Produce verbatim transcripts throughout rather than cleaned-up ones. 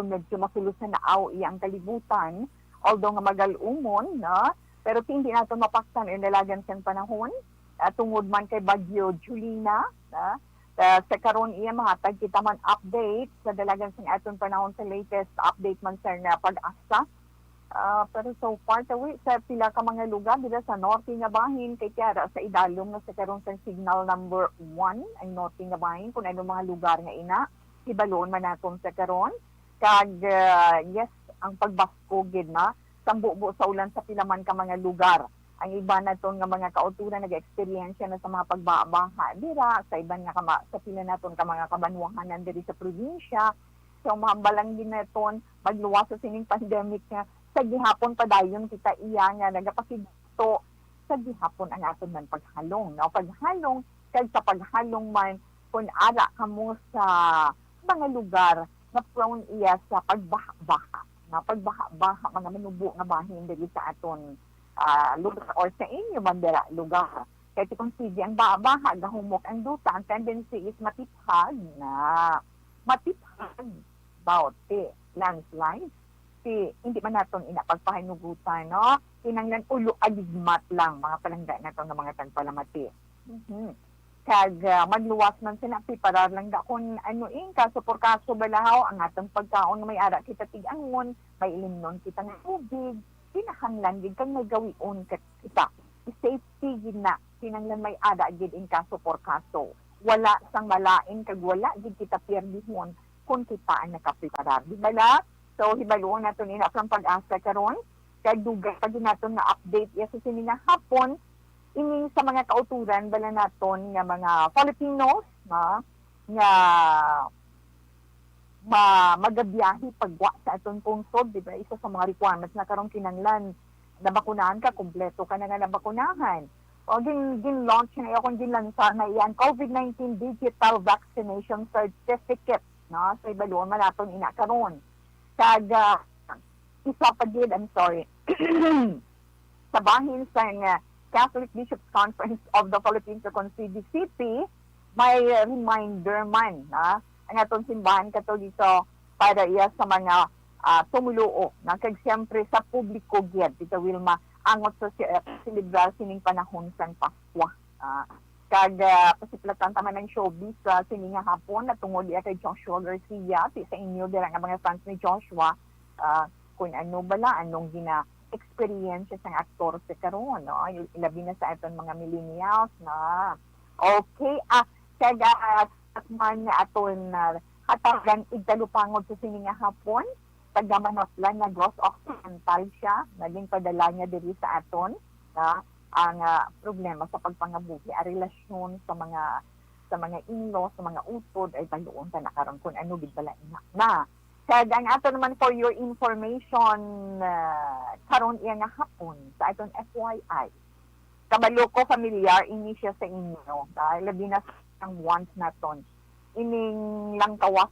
medyo makulos na naaw iya ang kalibutan, although nga magal-umon, no? Pero ti hindi naton mapaktan ang dalagan sang panahon, ah, tungod man kay Bagyo Julina, ah, ah, sa karon iya mahatag kita man update sa dalagan sang aton panahon sa latest update man, sir, na pag-asa. Ah, pero so far, tawi sa pila ka mga lugar dira sa norte nga bahin, kay tiara sa idalom na sa karon sang signal number one ang norte nga bahin, kung ano mga lugar nga ina, hibaluon man naton sa karon. Kag, ah, yes, ang pagbaskog gid na, sambubo sa ulan sa pila man ka mga lugar. Ang iba naton nga mga kauturan nag-eksperyensya na sa mga pagbaha-baha dira, sa iban nga kama-, sa pila naton ka mga kabanwahanan diri sa probinsya. So, mahambal lang gid naton magluwas sa sining pandemic nga sa gihapon padayon kita iya nga nagapakigto sa gihapon ang aton man paghalong, no? Paghalong, kag sa paghalong man, kung ara kamo sa mga lugar nga prone iya sa pagbaha-baha, nga pagbaha-baha, mga manubo nga bahin diri sa aton, ah, lugar or sa inyo man dira lugar. Kay ti kung sige ang baha-baha, gahumok ang duta, ang tendency is matiphag na. Matiphag. Baote, landslide, ti hindi man naton ina pagpahinugutan, no? Kinahanglan ulo aligmat lang, mga palangga naton nga mga tagpalamati. Mhm. Kag, ah, magluwas man sila, preparar lang da kung ano ing kaso por kaso balahaw ang atong pagkaon nga may ara kita tig-angon, may ilimnon kita nga tubig, kinahanglan gid kag may gawion ka-, kita. Safety gid na, kinahanglan may ara gid ing kaso por kaso. Wala sang malain kag wala gid kita pierdihon kung kita ang nakapreparar. Di ba la? So, hibaluon naton ina sang pag-asa karon. Kay dugay pa gid naton nga update ya sa sini nga hapon. Ining sa mga kauturan bala naton nga mga Filipinos, no, nga ma-, magabiyahe pagwa sa aton pungsod, di ba? Isa sa mga requirements na karon kinahanglan nabakunahan ka, kompleto ka na nga nabakunahan. O gin-, gin-launch na iya, kung ginlansar na iya ang COVID nineteen Digital Vaccination Certificate, no? So, hibaluon man naton ina karon. Kag, ah, isa pa gid, I'm sorry. Sa bahin sang, ah, Catholic Bishops' Conference of the Philippines o kon C B C P, may reminder man, ah, ang aton simbahan Katoliko para iya sa mga, ah, tumuluo, na kag siyempre sa publiko gid, Tita Wilma, angot sa si-, ah, selebrar sining panahon sang Paskwa. Ah, kag, ah, pasiplatan ta man ang showbiz sa sini nga hapon, na tungod iya kay Joshua Garcia, ti sa inyo dira nga mga fans ni Joshua, ah, kung ano bala, anong gina-experience sang aktor sa karon, no? Labi na sa aton mga millennials, na. Okay, ah, kag, ah, at man nga aton, ah, hatagan igtalupangod sa sini nga hapon, taga Manaplan, Negros Occidental siya, naging padala niya diri sa aton, na ang, ah, problema sa pagpangabuhi, ang relasyon sa mga, sa mga in-law, sa mga utod, ay baluon ta na karon kung ano gid bala ina na. Kag ang ato naman for your information, ah, karon iya nga hapon sa aton F Y I. Kabalo ko, familiar ini siya sa inyo, ah, labi na sa ang want naton. Ining langkawas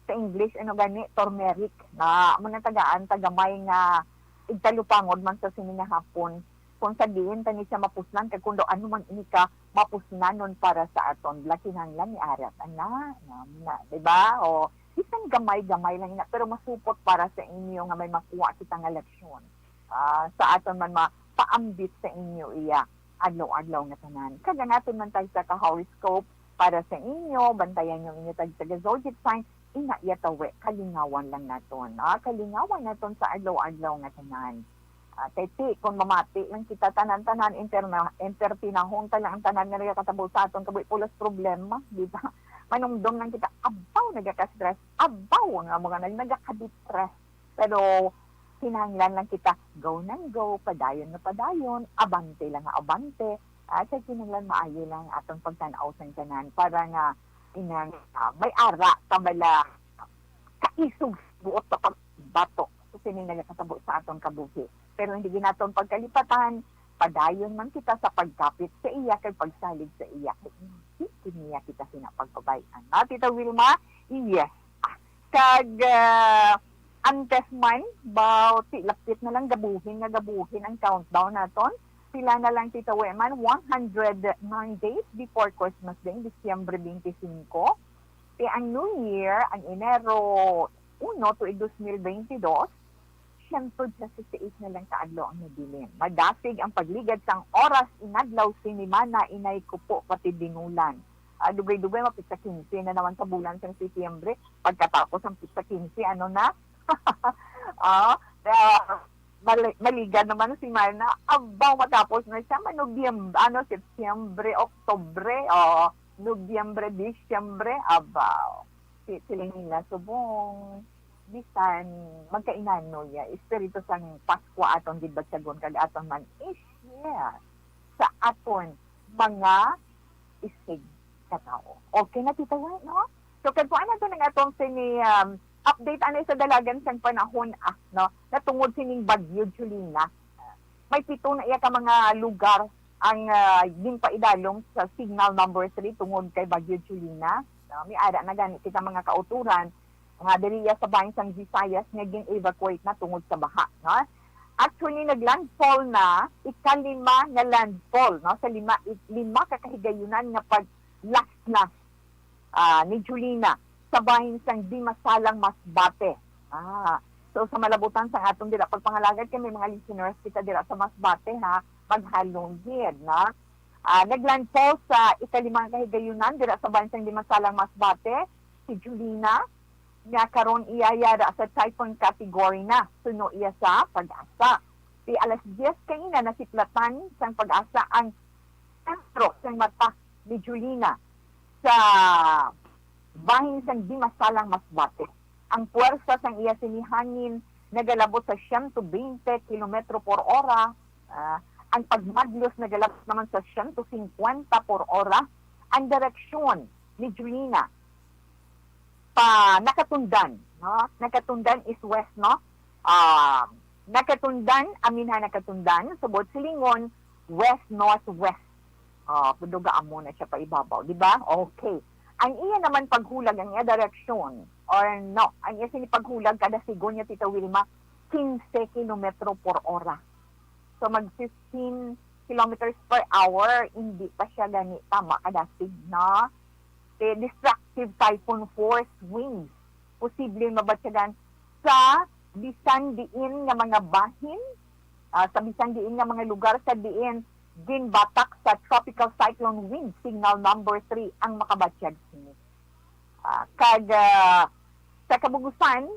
sa English, ano gani, turmeric, na amo na tagaan ta gamay nga igtalupangod man sa sini nga hapon. Kung sa diin ta ni siya mapusnan, kag kung daw ano man ini ka mapusnanon para sa aton, bala kinahanglan ni arat, ana, na, na, di ba? O, bisan gamay-gamay lang ina, pero masupot para sa inyo nga may makuha kita nga leksyon. Ah, sa aton man mapaambit sa inyo iya adlaw-adlaw nga tanan. Kag ang aton man tagsa ka horoscope para sa inyo, bantayan niyo ang inyo tagsa ka zodiac sign, ina iya tawi, kalingawan lang naton. Ah, kalingawan naton sa adlaw-adlaw nga tanan. Ah, kay ti, kung mamati lang kita tanan-tanan, interna-, entertainahon ta lang ang tanan nga nagakatabo sa aton, kabuhi pulos problema, di ba? Manumdom lang kita, abaw, nagaka-stress, abaw, nga mga nag-, nagaka-depress. Pero kinahanglan lang kita go nang go, padayon na padayon, abante lang nga abante. Ah, kay kinahanglan maayo lang ang atong pagtan-aw sang tanan para nga inang, ah, may ara ka bala kaisog sa buot sa pagbato sa sining nagakatabo sa aton kabuhi. Pero hindi gid naton pagkalipatan, padayon man kita sa pagkapit sa iya kag pagsalig sa iya. Kay hindi gid niya kita sina pagpabay-an. No, Tita Wilma? Yes. Kag, ah, antes man, baw, ti, lapit na lang gabuhin nga gabuhin ang countdown naton. Pila na lang, Tita Weman? One hundred nine days before Christmas Day, Disyembre twenty-five. Ti ang New Year, ang Enero uno tuig dos mil bentidós, siyento disisais na lang ka adlaw ang nabilin. Madasig ang pagligad sang oras inadlaw, sinimana, inay kupo, pati dinulan. Ah, dugay-dugay, mapitsa kinse na naman sa bulan sang Setyembre. Pagkatapos ang pitsa kinse, ano na? Ah, ah, mali-, maligad naman ang simana. Abaw, matapos na siya, man, Nobyem-, ano, Setyembre, Oktubre, o Nobyembre, Disyembre, abaw. Si, siling nila, subong, bisan magkainano ya, espiritu sang Paskwa aton gid batyagon kag aton man i-share sa aton mga isigkatawo. Okay na, Tita Wen, no? So, kagkuan nato ng atong sini, um, update anay sa dalagan sang panahon, ah, no? Natungod sining Bagyo Julina. May pito na iya ka mga lugar ang, ah, ginpaidalom sa signal number three tungod kay Bagyo Julina. No? May ara na gani kita mga kauturan nga diri iya sa bahin sang Visayas nga gin-evacuate na tungod sa baha, no? Actually, naglandfall na, ikalima nga landfall, no, sa lima, lima ka kahigayunan nga paglaslas, ah, ni Julina sa bahin sang Dimasalang, Masbate. Ah, so, sa malabutan sang aton dira pagpangalagad, kay may mga listeners kita dira sa Masbate, ha, maghalong gid, no? Ah, naglandfall sa ikalima nga kahigayunan dira sa bahin sang Dimasalang, Masbate si Julina, nga karon iya yara sa typhoon category na, suno iya sa PAGASA. Di alas diyes kaina, nasiplatan sang PAGASA ang sentro sang mata ni Julina sa bahin sang Dimasalang, Masbate. Ang puwersa sang iya sini hangin nagalabot sa siyento bente kilometro por ora. Ah, ang pagmadlos nagalabot naman sa siyento singkwenta por ora. Ang direksyon ni Julina pa nakatundan, no? Nakatundan is west, no? Ah, nakatundan, aminhan, nakatundan, subot silingon, west-northwest. Ah, pundo ga amo na siya pa ibabaw, di ba? Okay. Ang iya naman paghulag, ang iya direksyon, or no, ang iya sini paghulag kada sigon niya, Tita Wilma, quince kilometro por ora. So, mag fifteen kilometers per hour, hindi pa siya gani tama kadasig, no? Kay destructive typhoon force winds. Posible mabatyagan sa bisan diin nga mga bahin, ah, sa bisan diin nga mga lugar sa diin ginbatak sa tropical cyclone wind signal number three ang makabatyag sini. Ah, kag, ah, sa kabugusan,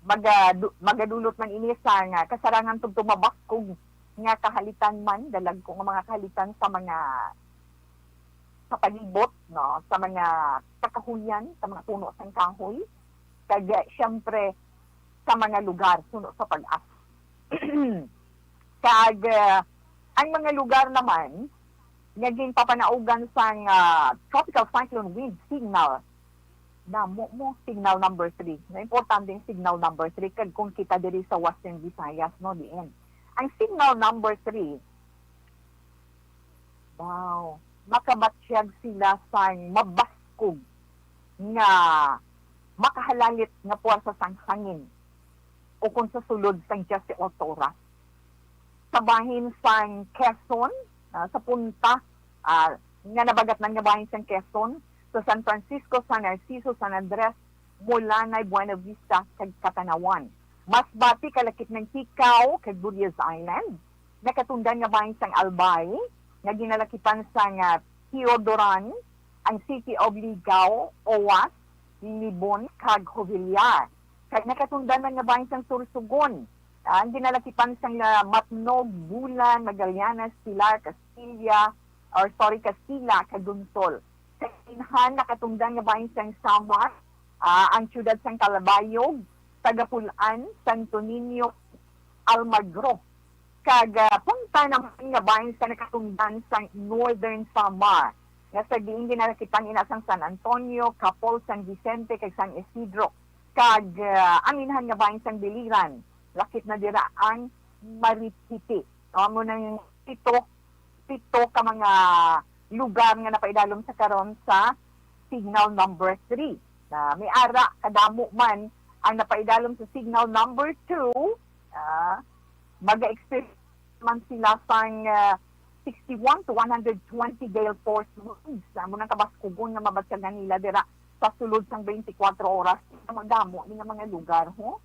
magadu-, magadulot man ini sa nga kasarangan tubtob mabaskog nga kahalitan man, dalagko nga mga kahalitan sa mga, sa palibot, no, sa mga kakahuyan, sa mga puno sang kahoy, kag, ah, siyempre, sa mga lugar suno sa PAGASA. Kag, ah, ang mga lugar naman nga ginpapanaugan sang, ah, tropical cyclone wind signal, damo mo, signal number three. Na importante ang signal number three kag kung kita diri sa Western Visayas, no, diin. Ang signal number three, wow, makabatyag sila sang mabaskog nga makahalalit nga puwersa sang hangin ukon sa sulod sang diyes oras. Sa bahin sang Quezon, ah, sa punta, ah, nga nabagatnan nga bahin sang Quezon, sa San Francisco, San Narciso, San Andres, Mulanay, Buena Vista, kag Catanauan. Masbate, kalakip ng Ticao, kag Budias Island. Nakatundan nga bahin sang Albay, nga ginalakipan sang, ah, Teodoran, ang City of Ligao, Oas, Libon, kag Jovellar. Kag nakatundan man nga bahin sang Sorsogon, ah, ang ginalakipan sang, ah, Matnog, Bulan, Magallanes, Pilar, Castilla, or sorry, Castilla, kag Donsol. Sa Inhan, nakatundan nga bahin sang Samar, ah, ang siyudad sang Calabayog, Tagapul-an, Santo Niño, Almagro. Kag, ah, punta naman nga bahin sa nakatundan sang Northern Samar, nga sa diin ginalakipan ina sang San Antonio, Capol, San Vicente, kag San Isidro. Kag, ah, ang inhan nga bahin sang Biliran, lakip na dira ang Maripiti. Amo nang pito, pito ka mga lugar nga napaidalom sa karon sa signal number three. Na may ara kadamo man ang napaidalom sa signal number two, ah, maga-experience man sila sang, ah, sixty-one to one hundred twenty gale force winds. Amo nang kabaskugon nga mabatyagan nila dira sa sulod sang twenty-four oras, madamo ni nga mga lugar, ho?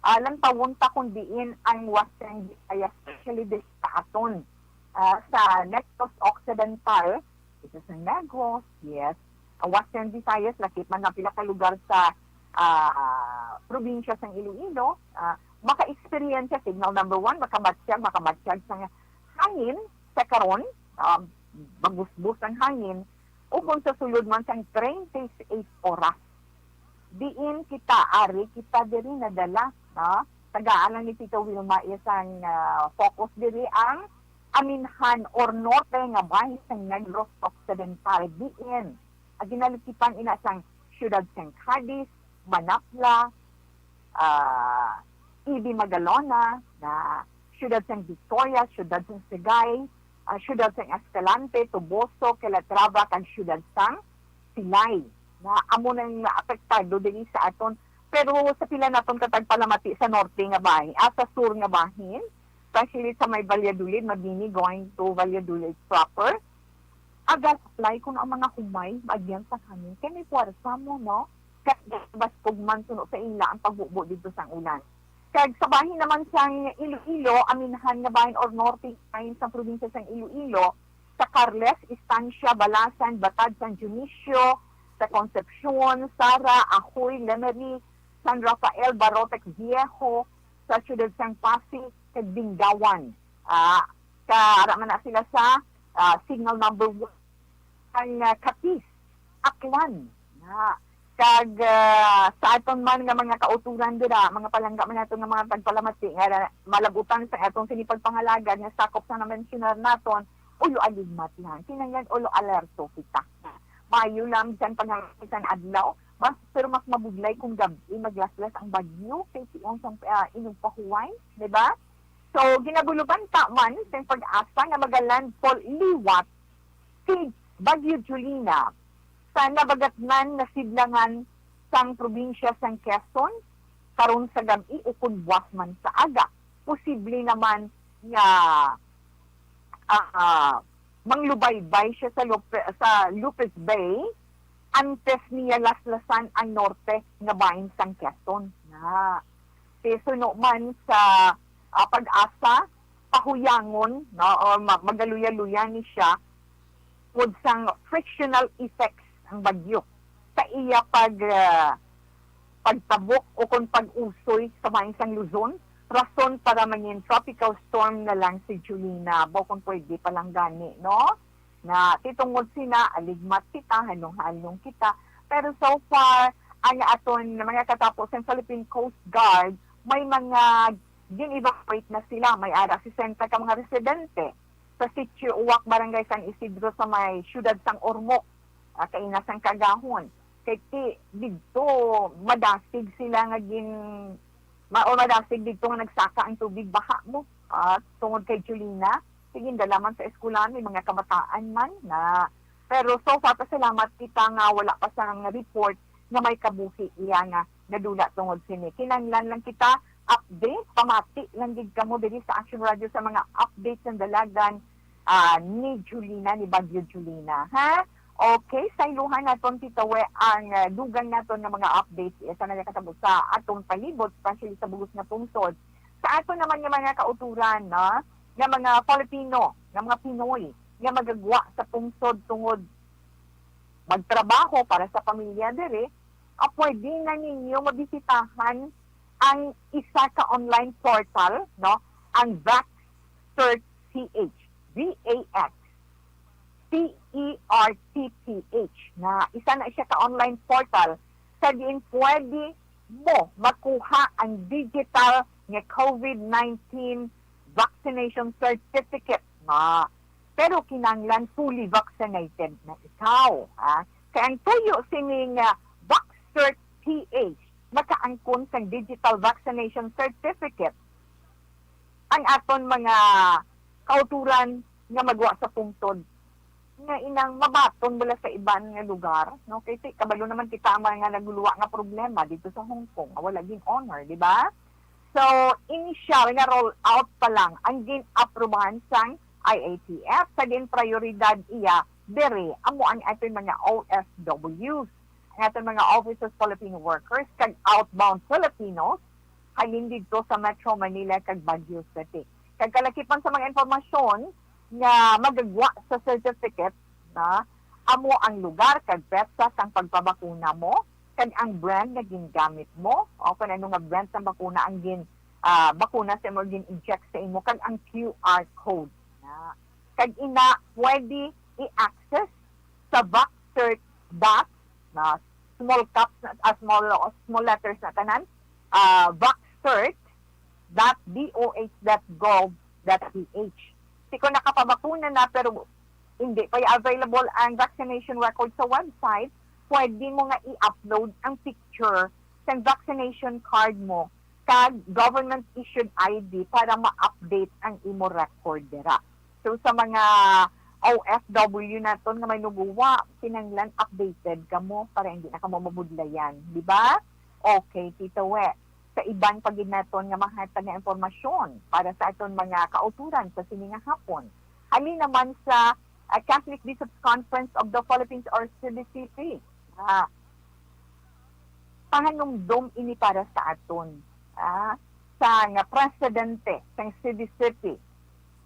Ah, lantawon ta kung diin ang Western Visayas, especially diri sa aton, ah, sa Negros Occidental, isa sa Negros, yes. Ah, Western Visayas, lakip man nga pila ka lugar sa, ah, probinsya sang Iloilo, ah, maka-experience signal number one, makabatyag, makabatyag sa hangin sa karon, ah, bagusbos ang hangin, o kung sa sulod man sang treinta y seis oras. Diin kita, ari kita diri nadala, no? Tagaan lang ni Tito Wilma isang, ah, focus diri ang aminhan or norte nga bahin sang Negros Occidental. Diin, ang ginalikipan ina sang siyudad sang Cadiz, Manapla, ah, Ibi Magalona, na siyudad sang Victoria, siyudad sang Sagay, ah, siyudad sang Escalante, Toboso, Calatrava, kag siyudad sang Silay. Na amo nang naapektado diri sa aton. Pero sa pila naton ka tagpalamati sa norte nga bahin, ah, sa sur nga bahin, especially sa may Valladolid, Mabini, going to Valladolid proper, aga-apply kuno ang mga humay, maagyan sa hangin. Kay may puwersa mo, no? Kag baskog man suno sa ila ang pagbubo didto sang ulan. Kag sa bahin naman sang Iloilo, aminhan nga bahin or northern bahin sang probinsya sang Iloilo, sa Carles, Estancia, Balasan, Batad, San Dionisio, sa Concepcion, Sara, Ajuy, Lemery, San Rafael, Barotex Viejo, sa siyudad sang Passi, kag Dingawan. Ah, ka, ara man na sila sa, ah, signal number one. Ang, ah, Capiz, Aklan. Na, kag, ah, sa aton man nga mga kauturan dira, mga palangga man naton nga mga tagpalamati nga na-, malagutan sa atong sini pagpangalagad nga sakop sa na-mensionar naton, ulo aligmat lang. Kinahanglan ulo alerto kita. Maayo lang bisan paghangisan adlaw, mas, pero mas mabudlay kung gab-i maglaslas ang bagyo kay tion sang, ah, inyong pahuway, di ba? So, ginabulubanta man sang PAGASA nga magalandfall liwat si Bagyo Jolina sa nabagatnan nga sidlangan sang probinsya sang Quezon karon sa gab-i ukon buwas man sa aga. Posible naman nga, ah, manglubaybay siya sa Lope-, sa Lopez Bay antes niya laslasan ang norte nga bahin sang Quezon. Na, suno man sa, ah, PAGASA, pahuyangon, no, o ma-, magaluya-luya ni siya tungod sang frictional effects ang bagyo sa iya pag, ah, pagtabok o kon pag-usoy sa bahin sang Luzon, rason para mangin tropical storm na lang si Jolina. Abo kon pwede pa lang gani, no? Na titungod sina, aligmat kita, halong-halong kita. Pero so far, ang aton mga katapo sa Philippine Coast Guard, may mga gin-evacuate na sila. May ara sesenta ka mga residente sa Sitio Uwak, Barangay San Isidro, sa may siyudad sang Ormoc, ah, kaina sang kaagahon. Kay ti-, didto, madasig sila nga gin-, ma-, o madasig didto nga nagsaka ang tubig, baha mo, ah, tungod kay Jolina. Sige, dala man sa eskwelahan, may mga kabataan man na. Pero so far, pasalamat kita nga wala pa sang report nga may kabuhi iya nga nadula tungod sini. Kinahanglan lang kita update, pamati lang gid kamo diri sa Action Radio sa mga updates sang dalagan, ah, ni Jolina, ni Bagyo Jolina, ha? Okay, saylohan naton, Tito We, ang, ah, dugang naton nga mga updates, eh, sa nagakatabo sa atong palibot, especially sa bug-os nga pungsod. Sa aton naman nga mga kauturan, no, nga mga Filipino, nga mga Pinoy, nga magagwa sa pungsod tungod magtrabaho para sa pamilya diri, ah, pwede na ninyo mabisitahan ang isa ka online portal, no, ang Vax Cert P H, V A X C E R T P H, na isa na siya ka online portal sa diin pwede mo makuha ang digital nga COVID nineteen vaccination certificate na, pero kinahanglan fully vaccinated na ikaw, ha? Kay ang tuyo sining, ah, Vax Cert P H makaangkon sang digital vaccination certificate ang aton mga kauturan nga magwa sa pungsod nga inang mabaton bala sa iban nga lugar, no? Kay ti-, kabalo naman kita ang mga naguluwa nga problema dito sa Hong Kong, nga wala gin-honor, di ba? So, initial nga roll out pa lang ang gin-aprubahan sang I A T F, sa gin-prioridad iya diri amo ang aton mga O F Ws. ang aton mga overseas Filipino workers kag outbound Filipinos halin didto sa Metro Manila kag Baguio City. Kag kalakipan sa mga impormasyon nga magagwa sa certificate na amo ang lugar kag petsa sang pagpabakuna mo, kag ang brand nga gingamit mo, o kung ano nga brand sang bakuna ang gin, ah, bakuna sa imo, gin-inject sa imo, kag ang Q R code na. Kag ina, pwede i-access sa vaxcert dot, na small caps na, ah, small, small letters na tanan, ah, vaxcert dot D O H dot gov dot P H. Si kung nakapabakuna na pero hindi pa available ang vaccination record sa website, pwede mo nga i-upload ang picture sa vaccination card mo kag government issued I D para ma-update ang imo record dira. So sa mga O F W naton nga may nuguwa, kinahanglan updated kamo para hindi na kamo mabudlayan, di ba? Okay, Tito We. Sa iban pa gid naton nga mahatag nga impormasyon para sa aton mga kauturan sa sini nga hapon. Halin naman sa, ah, Catholic Bishops' Conference of the Philippines or C B C P. Ah, pahanumdom ini para sa aton, ah, sa nga presidente sang C B C P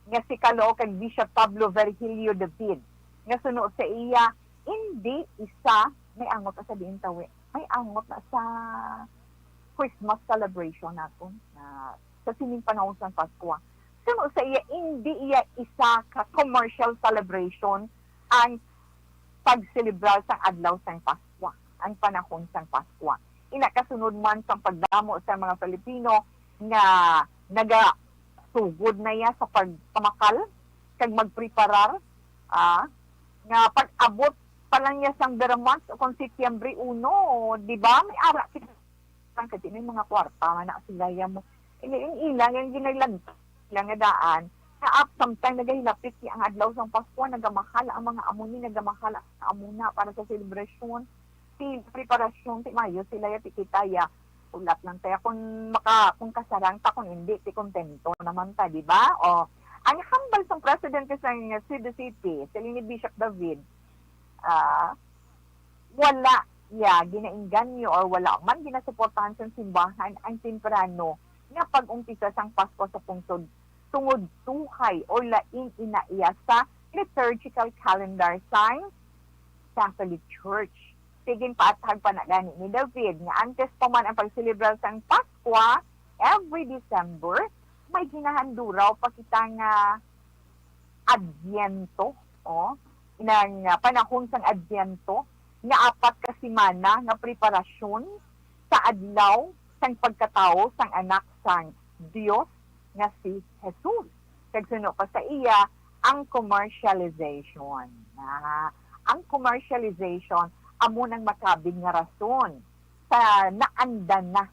nga si Caloocan Bishop Pablo Virgilio David, nga suno sa iya, indi isa, may angot na sa diin tawi, may angot na sa Christmas celebration naton na sa sining panahon sang Paskwa. Suno sa iya, indi iya isa ka commercial celebration ang pagselebrar sang adlaw sang Paskwa, ang panahon sang Paskwa. Ina kasunod man sang pagdamo sa mga Filipino nga nagasugod na iya sa pagpamakal kag magpreparar, ah, nga pag-abot pa lang niya sang Vermont o kung Setyembre uno, di ba? May ara kita lang kay may mga kwarta man na sila ya mo. Ini ang ila nga ginailag lang nga daan. Na up sometime nagahilapit si ang adlaw sang Pasko, nagamahal ang mga amo ni, nagamahal ang amo na para sa selebrasyon. Si preparasyon, si mayo sila ya, ti kita ya. Ulat lang tayo kung maka, kung kasarang ta, kung hindi, ti kontento naman ta, di ba? O, ang hambal sang presidente sang Cebu City, si Lini Bishop David, ah, wala iya ginainganyo or wala man ginasuportahan sang simbahan ang temprano nga pag-umpisa sang Pasko sa pungsod tungod tuhay or lain ina iya sa liturgical calendar sang Catholic Church. Sige, paathag pa na gani ni David nga antes pa man ang pagselebrar sang Paskwa every December, may ginahanduraw pa kita nga Adviento, o, inang, ah, panahon sang Adviento, nga apat ka semana nga preparasyon sa adlaw sang pagkatawo sang Anak sang Dios nga si Jesus. Kag suno pa sa iya ang commercialization. Ah, ang commercialization amo nang makabig nga rason sa naanda na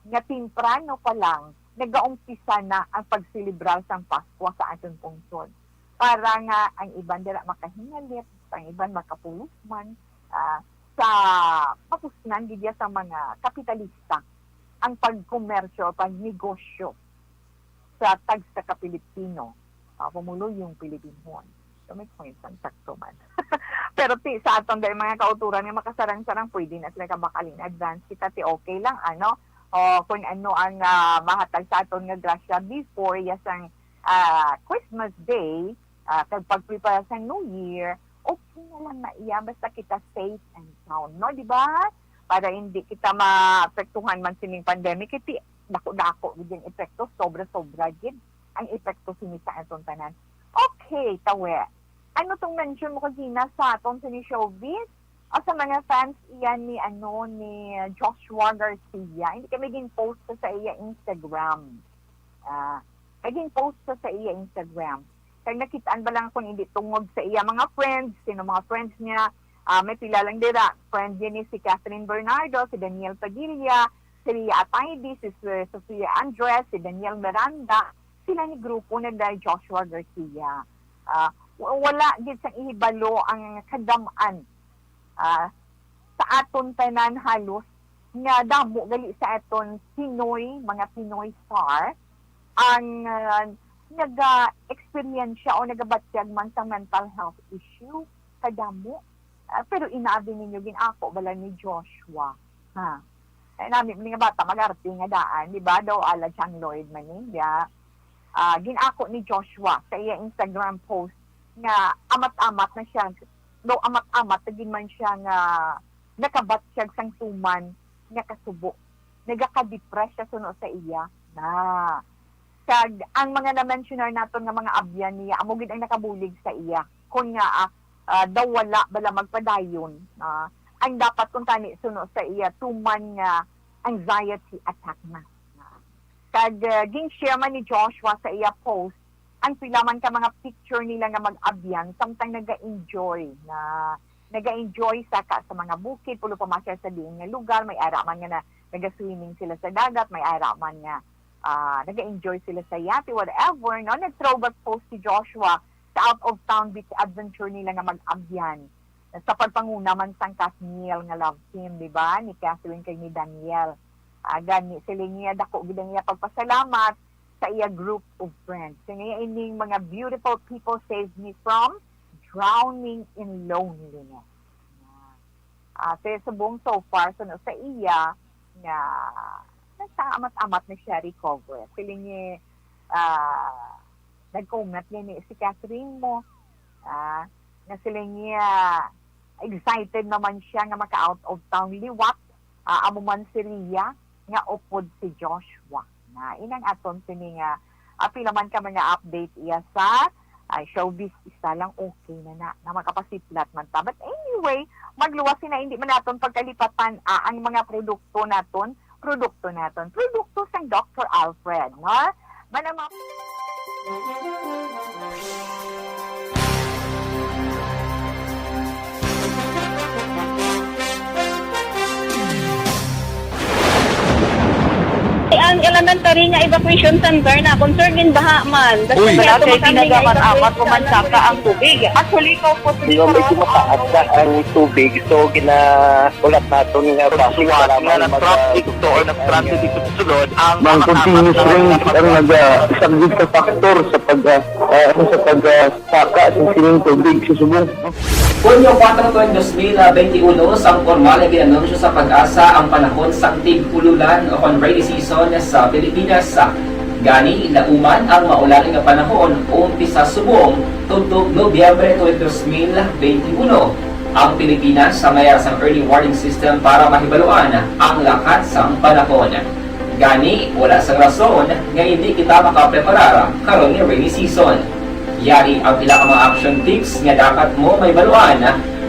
nga temprano pa lang nagaumpisa na ang pagselebrar sang Paskwa sa aton pungsod, para nga ang iban dira makahingalit, ang iban makapulos man, ah, sa mapusnan gid ya sa mga kapitalista ang pagkomersyo o pagnegosyo sa tagsa ka Pilipino, ah, pumuluyo ang Pilipinhon. So, may point ang sakto man. Pero ti, sa aton dahil mga kauturan nga makasarang-sarang, pwede na sila kabakal in advance. Kita ti okay lang, ano? O kung ano ang, ah, mahatag sa aton nga grasya before ya sang, ah, Christmas Day, ah, kag pagprepara sa New Year, okay na lang na iya, basta kita safe and sound, no? Di ba? Para hindi kita maapektuhan man sining pandemic, kay ti, dako-dako gid ang epekto, sobra-sobra gid ang epekto sini sa aton tanan. Okay, tawe. Ano tong mention mo kagina sa aton sini showbiz? O sa mga fans iyan ni, ano, ni Joshua Garcia. Hindi kami gin-post sa, sa iya Instagram. Ah, kay gin-post sa, sa iya Instagram. Kag nakitaan ba lang kung hindi tungod sa iya mga friends, sino mga friends niya, ah, may pila lang dira. Friend niya ni si Catherine Bernardo, si Daniel Padilla, si Ria Ataide, si Sir Sofia Andres, si Daniel Miranda, sila ni grupo na dahil Joshua Garcia. Ah, wa-, wala gid sang ihibalo ang kadam-an, ah, sa aton tanan halos nga damo gali sa aton Pinoy, mga Pinoy star ang, ah, naga-eksperyensya o nagabatyag man sa mental health issue. Kadamo. Ah, pero inabi ninyo, gin-ako bala ni Joshua. Ha? Ay, nami, mga bata, mag-arte nga daan, di ba? Daw ala John Lloyd man ni, ya. Ah, gin-ako ni Joshua sa iya Instagram post nga amat-amat na siya, daw amat-amat na gid man siya nga nakabatyag sang tuman nga kasubo. Nagaka-depress siya suno sa iya. Na. Kag ang mga na-mentionar naton nga mga abyan niya, amo gid ang nakabulig sa iya. Kon nga, ah, ah, daw wala bala magpadayon, ah, ang dapat kuntani suno sa iya, tuman nga anxiety attack na. Kag, ah, gin-share man ni Joshua sa iya post ang pila man ka mga picture nila nga mag-abyan, samtang naga-enjoy na, naga-enjoy sa ka, sa mga bukid, pulo pa man siya sa diin nga lugar, may ara man nga na, naga-swimming sila sa dagat, may ara man nga, ah, naga-enjoy sila sa yate, whatever, no? Nag-throwback post si Joshua sa out-of-town beach adventure nila nga mag-abyan. Sa pagpanguna man sang Kathniel nga love team, di ba? Ni Catherine kag ni Daniel. Ah, gani, siling niya, dako gid ang iya pagpasalamat sa iya group of friends. Kaya ining mga beautiful people saved me from drowning in loneliness. Ah, sa subong so far, suno sa iya, nga nagtaamat-amat na siya recover. Siling niya, ah, nagkaungat niya ni si Catherine mo, ah, nga siling niya, excited naman siya nga maka-out of town liwat, ah, amo man si Ria, nga upod si Joshua. Na, inang aton sini nga, ah, pila man ka mga update iya sa, ah, showbiz, isa lang okay na na, na makapasiplat man ta. But anyway, magluwas sina, hindi man naton pagkalipatan, ah, ang mga produkto naton, produkto naton, produkto sang Doctor Alfred, no? Manama- Ang elementary nga evacuation center na concern in baha man. Uy. Wala kay ginagaman amat ko man saka ang tubig. Actually, ikaw po sa Di ba, medyo mataas na ang tubig, so gina- Ulat naton nga Pagsuwat nga nag-traffic to or nag-traffic ito sulod ang Mang mga continuous tapat na rain ang nagpag- naga-, isa gid ka factor sa pag, ah, ah, ano, sa pag, ah, saka sa sining tubig sa subong. Hunyo kuwatro, tuig dos mil benti uno, sang pormal nga gin-anunsyo sa PAGASA ang panahon sang tig-ululan o kon rainy season sa Pilipinas. Gani, lauman ang maulan nga panahon, umpisa subong tubtob Nobyembre tuig dos mil benti uno. Ang Pilipinas sa may sang early warning system para mahibaluan ang lakat sang panahon. Gani, wala sang rason nga hindi kita makapreparar karon nga rainy season. Yari ang pila ka mga action tips nga dapat mo mahibaluan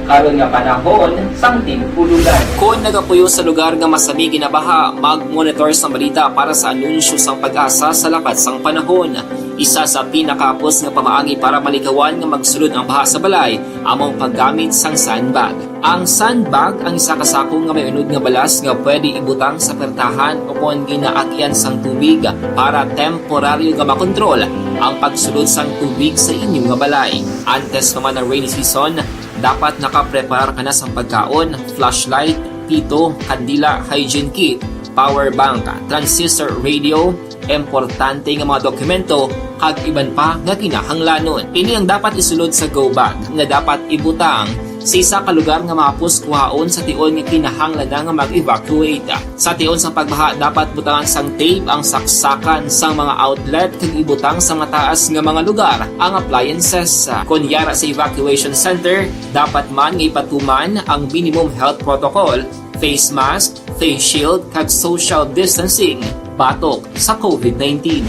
karon nga panahon sang tig-ululan. Kon nagapuyo sa lugar nga masami ginabaha, mag-monitor sang balita para sa anunsyo sang PAGASA sa lakat sang panahon. Isa sa pinakahapos nga pamaagi para malikawan nga magsulod ang baha sa balay amo ang paggamit sang sandbag. Ang sandbag ang isa ka sako nga may unod nga balas nga pwede ibutang sa pertahan o kon ginaagyan sang tubig para temporaryo nga makontrol ang pagsulod sang tubig sa inyo nga balay. Antes pa man ang rainy season, dapat nakapreparar ka na sang pagkaon, flashlight, pito, kandila, hygiene kit, power bank, transistor radio, importante nga mga dokumento, kag iban pa nga kinahanglanon. Ini ang dapat isulod sa go bag nga dapat ibutang sa isa ka lugar nga mahapos kuhaon sa tion nga kinahanglan na nga mag-evacuate. Sa tion sang pagbaha, dapat butangan sang tape ang saksakan sang mga outlet kag ibutang sa mataas nga mga lugar ang appliances. Kon yara sa evacuation center, dapat man nga ipatuman ang minimum health protocol, face mask, face shield, kag social distancing batok sa COVID nineteen.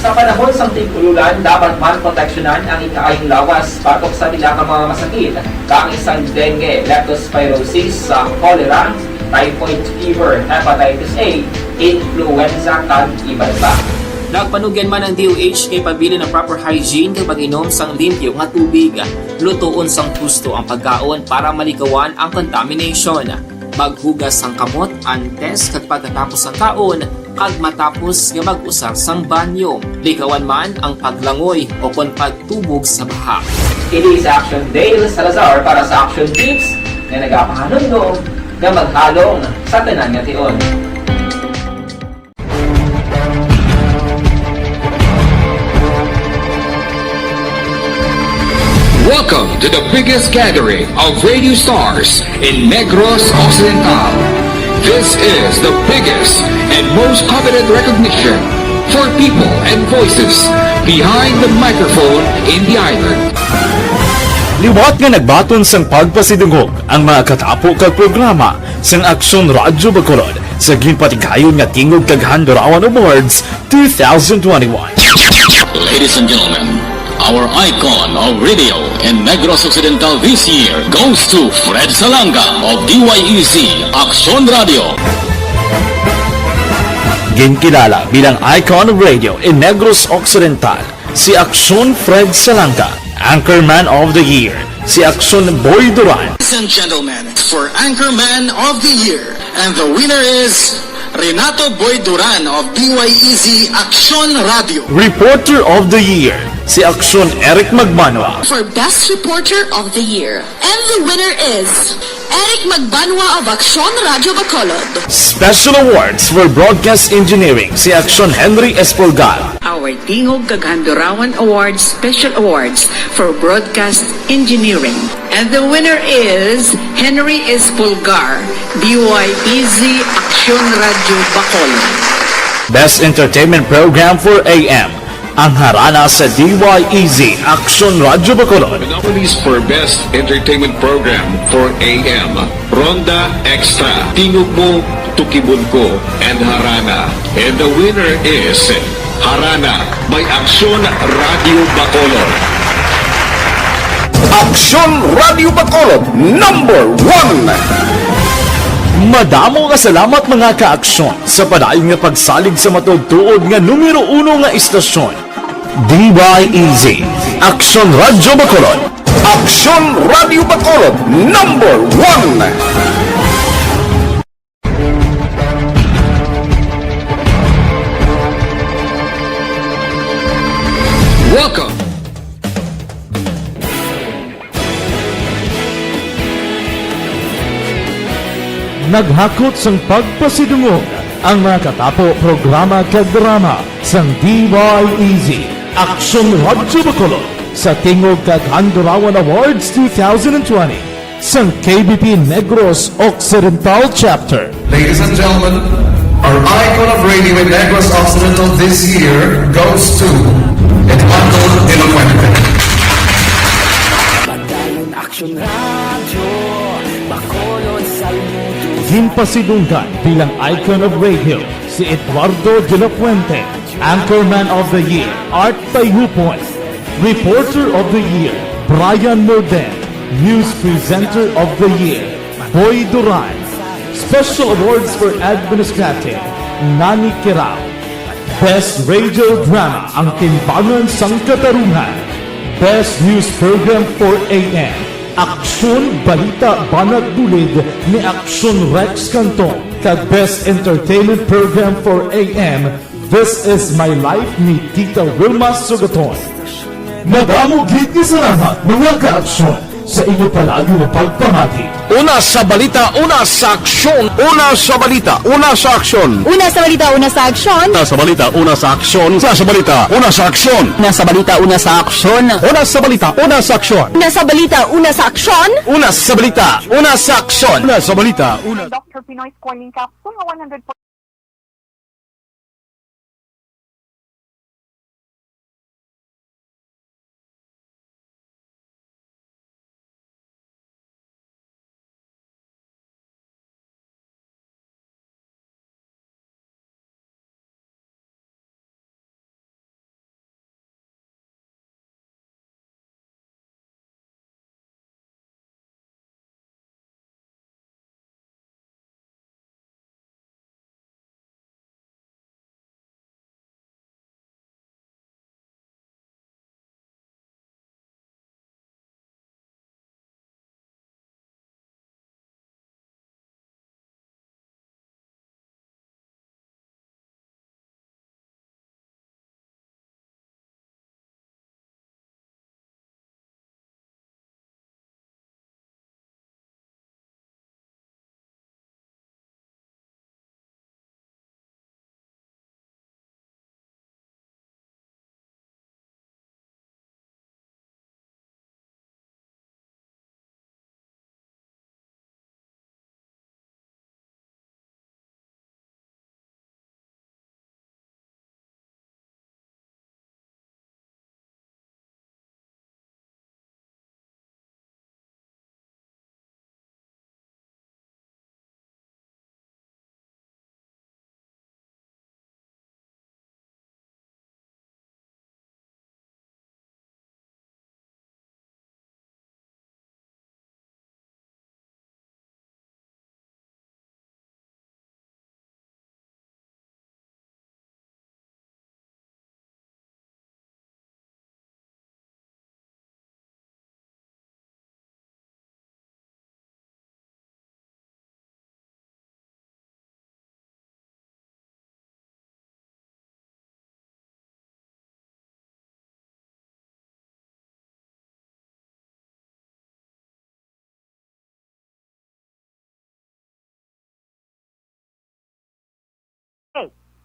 Sa panahon sang tig-ululan, dapat man proteksyonan ang ikaayong lawas batok sa pila ka mga masakit, kaangay sang dengue, leptospirosis, sa cholera, typhoid fever, hepatitis A, influenza, kag iban pa. Nagpanugyan man ang D O H nga ipabilin ang proper hygiene kag pag-inom sang limpyo nga tubig. Lutoon sang husto ang pagkaon para malikawan ang contamination. Maghugas sang kamot antes kag pagkatapos sang kaon, kag matapos nga mag-usar sang banyo. Likawan man ang paglangoy o kon pagtubog sa baha. Ini si Action Dale Salazar para sa Action Tips nga nagapahanumdom nga maghalong sa tanan nga tion. Welcome to the biggest gathering of radio stars in Negros Occidental. This is the biggest and most coveted recognition for people and voices behind the microphone in the island. Liwat nga nagbaton sang pagpasidungog ang mga katapo kag programa sang Aksyon Radyo Bacolod sa ginpatigayon nga Tingog kag Handurawan Awards two thousand twenty-one. Ladies and gentlemen, our icon of radio in Negros Occidental this year goes to Fred Salanga of D Y E Z Aksyon Radio. Ginkilala bilang icon of radio in Negros Occidental si Aksyon Fred Salanga, Anchorman of the Year si Aksyon Boy Duran. Ladies and gentlemen, for Anchorman of the Year, and the winner is Renato Boy Duran of D Y E Z Aksyon Radio. Reporter of the Year si Aksyon Eric Magbanwa. For Best Reporter of the Year, and the winner is Eric Magbanwa of Aksyon Radio Bacolod. Special Awards for Broadcast Engineering si Aksyon Henry Espolgar. Our Tingog kag Handurawan Awards Special Awards for Broadcast Engineering. And the winner is Henry Espolgar, D Y E Z Aksyon Radio Bacolod. Best Entertainment Program for A M, ang harana sa D Y E Z Aksyon Radio Bacolod. The nominees for Best Entertainment Program for A M, Ronda Extra, Tingog Mo, Tukibon Ko, and Harana. And the winner is Harana by Aksyon Radio Bacolod. Aksyon Radio Bacolod, number one. Madamo nga salamat, mga ka-aksyon, sa padayon nga pagsalig sa matuod-tuod nga numero uno nga istasyon, D Y E Z, Aksyon Radyo Bacolod. Aksyon Radyo Bacolod, number one. Welcome. Naghakot sang pagpasidungog ang mga katapo programa kag drama sang D Y E Z Aksyon Radyo Bacolod sa Tingog kag Handurawan Awards two thousand twenty sang K B P Negros Occidental Chapter. Ladies and gentlemen, our icon of radio in Negros Occidental this year goes to Eduardo de la Fuente. Padayon Aksyon Radyo Bacolod, saludo. Ginpasidunggan bilang icon of radio si Eduardo de la Fuente, Anchorman of the Year, Art Payhupon, Reporter of the Year, Brian Morden, News Presenter of the Year, Boy Duran, Special Awards for Administrative, Nani Kirao, Best Radio Drama, Ang Timbangan sang Katarungan, Best News Program for A M, Aksyon Balita Banat Bulid ni Aksyon Rex Canton, kag Best Entertainment Program for A M, This Is My Life ni Tita Wilma Sugaton. Madamo gid nga salamat, mga ka-aksyon, sa inyo palagi nga pagpamati. Una sa balita, una sa aksyon. Una sa balita, una sa aksyon. Una sa balita, una sa aksyon. Una sa balita, una sa aksyon. Una sa balita, una sa aksyon. Una sa balita, una sa aksyon. Una sa balita, una sa aksyon. Una sa balita, una sa aksyon. Una sa balita, una sa aksyon. Una sa balita, una. Doctor Pinoy Corning Capsule nga one hundred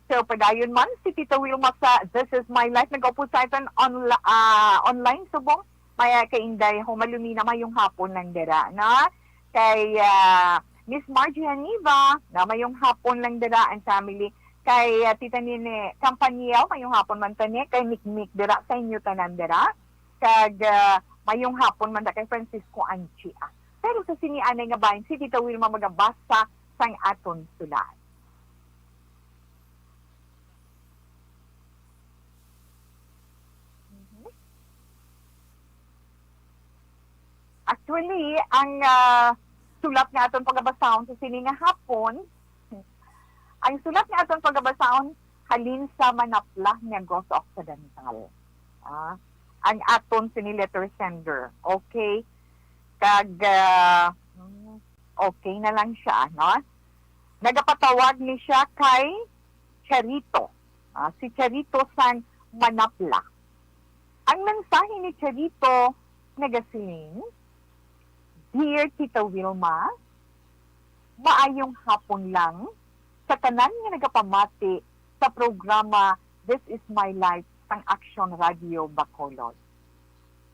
So, padayon man si Tita Wilma sa This Is My Life. Nag-upod sa aton onla-, ah, online subong. Maya kay Inday Homalumina, mayong hapon lang dira, na? Kay, ah, Miss Margie Haniva, na mayong hapon lang dira ang family. Kay, ah, Tita Nene Campaniel, mayong hapon man tani. Kay Mikmik dira sa inyo tanan dira. Kag, ah, mayong hapon man da kay Francisco Anchia. Pero sa sini anay nga bahin, si Tita Wilma magabasa sang aton sulat. Mhm. Actually, ang, ah, sulat nga aton pagabasahon sa sini nga hapon, ang sulat nga aton pagabasahon halin sa Manapla, Negros Occidental. Ah, ang aton sini letter sender. Okay? Kag, ah, mm, okay na lang siya, no? Nagapatawag ni siya kay Charito. Ah, si Charito sang Manapla. Ang mensahe ni Charito nagasiling, "Dear Tita Wilma, maayong hapon lang sa tanan nga nagapamati sa programa This Is My Life sang Action Radio Bacolod.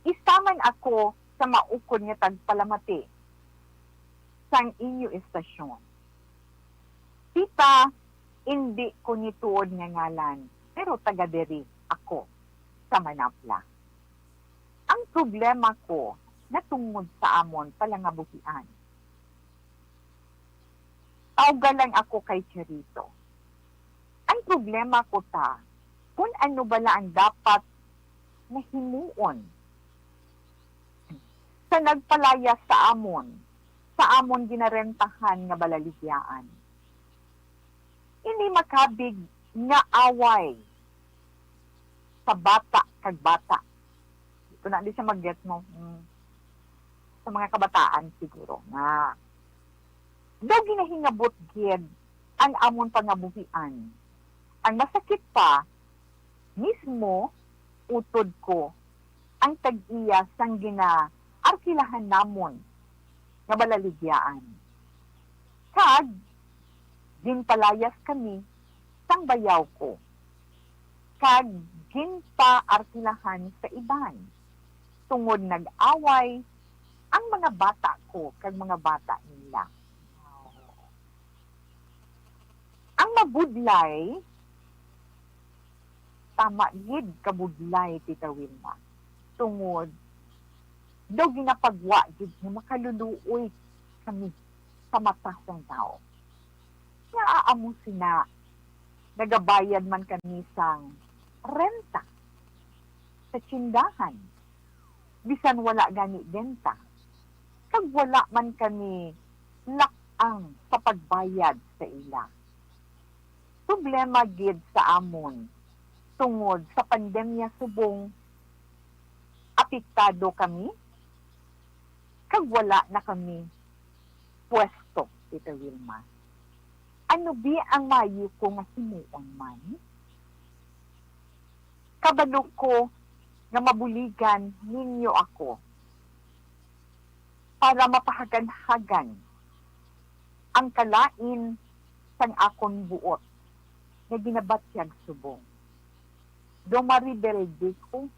Isa man ako sa maukod nga tagpalamati sang inyo estasyon. Tita, indi ko nituod nga ngalan, pero taga diri ako sa Manapla. Ang problema ko natungod sa amon palangabuhian. Tawga lang ako kay Charito. Ang problema ko ta, kung ano bala ang dapat nga himuon sa nagpalayas sa amon, sa amon ginarentahan nga balaligyaan. Ini makabig nga away sa bata kag bata. Ito na di siya mag-get mo. Mm. Sa mga kabataan siguro nga daw ginahingabot gid ang amon pangabuhian. Ang masakit pa, mismo utod ko ang tag-iya sang ginaarkilahan namon nga balaligyaan. Kag ginpalayas kami sang bayaw ko, kag ginpaarkilahan sa iban, tungod nag-away ang mga bata ko kag mga bata nila. Ang mabudlay, tama gid, kabudlay, Tita Wilma. Tungod daw ginapagwa gid nga makaluluoy kami sa mata sang tawo. Nga amo sina, nagabayad man kami sang renta sa tsindahan, bisan wala gani benta, kag wala man kami lak-ang sa pagbayad sa ila. Problema gid sa amon tungod sa pandemya subong apektado kami kag wala na kami pwesto, Tita Wilma. Ano bi ang maayo ko nga himuon man? Kabalo ko nga mabuligan ninyo ako para mapahaganhagan ang kalain sang akon buot nga ginabatyag subong. Daw marebelde ko.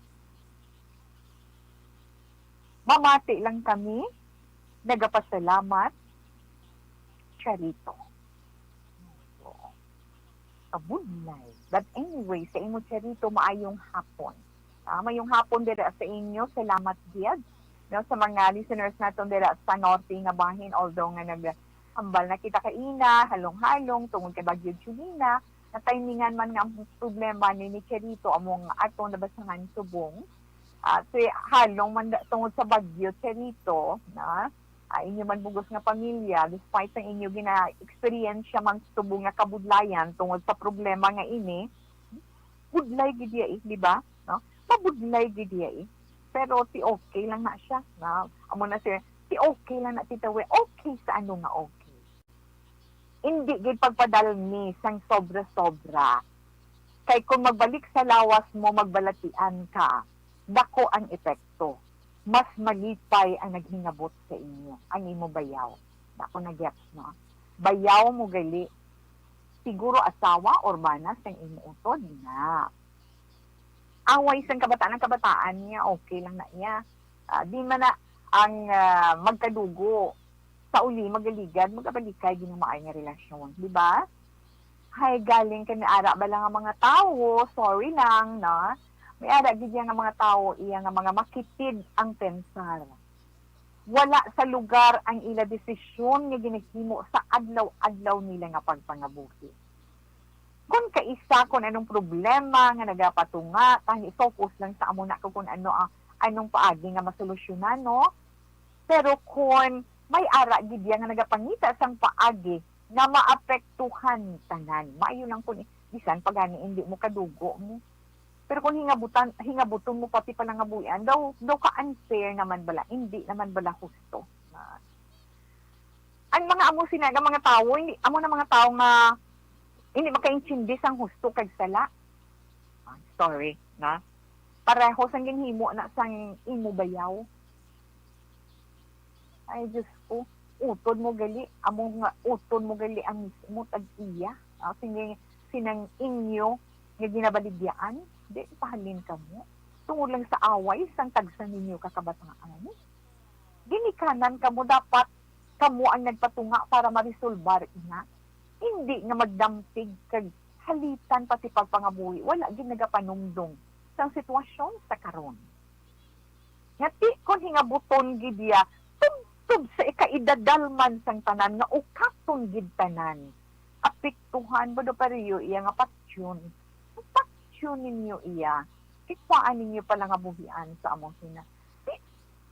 Mamati lang kami. Nagapasalamat, Charito. Kabudlay. But anyway, sa imo, Charito, maayong hapon. Ah, maayong hapon dira sa inyo. Salamat gid, no, sa mga listeners naton dira sa norte nga bahin, although nga nag-ambal na kita kaina, halong-halong, tungod kay Bagyo Jolina, natimingan man nga ang problema ni, ni Charito among atong nabasahan subong. Ah, si halong man da-, tungod sa Bagyo Charito, na, ah, inyo man bugos nga pamilya, despite ang inyo gina-experience man subong nga kabudlayan tungod sa problema nga ini, budlay gid iya, eh, di ba? No? Mabudlay gid iya, eh. Pero ti okay lang na siya. Na, amo na siya, ti okay lang na, Tita Wi. Okay sa ano nga okay? Hindi gid pagpadalmi sang sobra-sobra. Kay kung magbalik sa lawas mo, magbalatian ka, dako ang epekto. Mas malipay ang naghingabot sa inyo, ang imo bayaw. Dako na gets, no? Bayaw mo gali. Siguro asawa or bana sang imo utod na. Away sang kabataan, ang kabataan niya, okay lang na iya. Ah, di man na ang, ah, magkadugo. Sa uli, magaligad, magabalikay, di na maayo nga relasyon. Di ba? Hay, galing kay may ara bala nga mga tawo, sorry lang, no? May ara gid iya nga mga tawo, iya nga mga makitid ang pensar. Wala sa lugar ang ila desisyon nga ginahimo sa adlaw-adlaw nila nga pagpangabuhi. Kon kaisa kon anong problema nga nagapatunga, tani focus lang sa amo na ko kung ano ang, anong paagi nga masolusyonan, no? Pero kon may ara gid iya nga nagapangita sang paagi nga maapektuhan tanan, maayo lang kun bisan pa gani hindi mo kadugo mo. Pero kung hingabutan, hingabuton mo pati palangabuhian, daw, daw ka-unfair naman bala, hindi naman bala husto. Ah, ang mga amo sina nga mga tawo, hindi, amo na mga tawo nga hindi makaintindi sang husto kag sala. Ah, sorry, na. Pareho sang ginhimo na sang imo bayaw. Ay, Diyos ko, utod mo gali, amo nga utod mo gali ang mismo tag-iya. Ah, sini, sinang inyo nga ginabaligyaan, di pahalin kamo. Tungod lang sa away sang tagsa ninyo ka kabataan. Ginikanan kamo, dapat kamo ang nagpatunga para maresolbar ina. Hindi nga magdampig kag halitan pati pagpangabuhi, wala gid nagapanumdom sang sitwasyon sa karon. Nga ti kon hingabuton gid iya, tubtob sa ikaidadalman sang tanan nga ukaton gid tanan. Apektuhan ba do pareho iya nga patyon? Patyon ninyo iya. Tikwaan ninyo palangabuhian sa amo sina. Ti,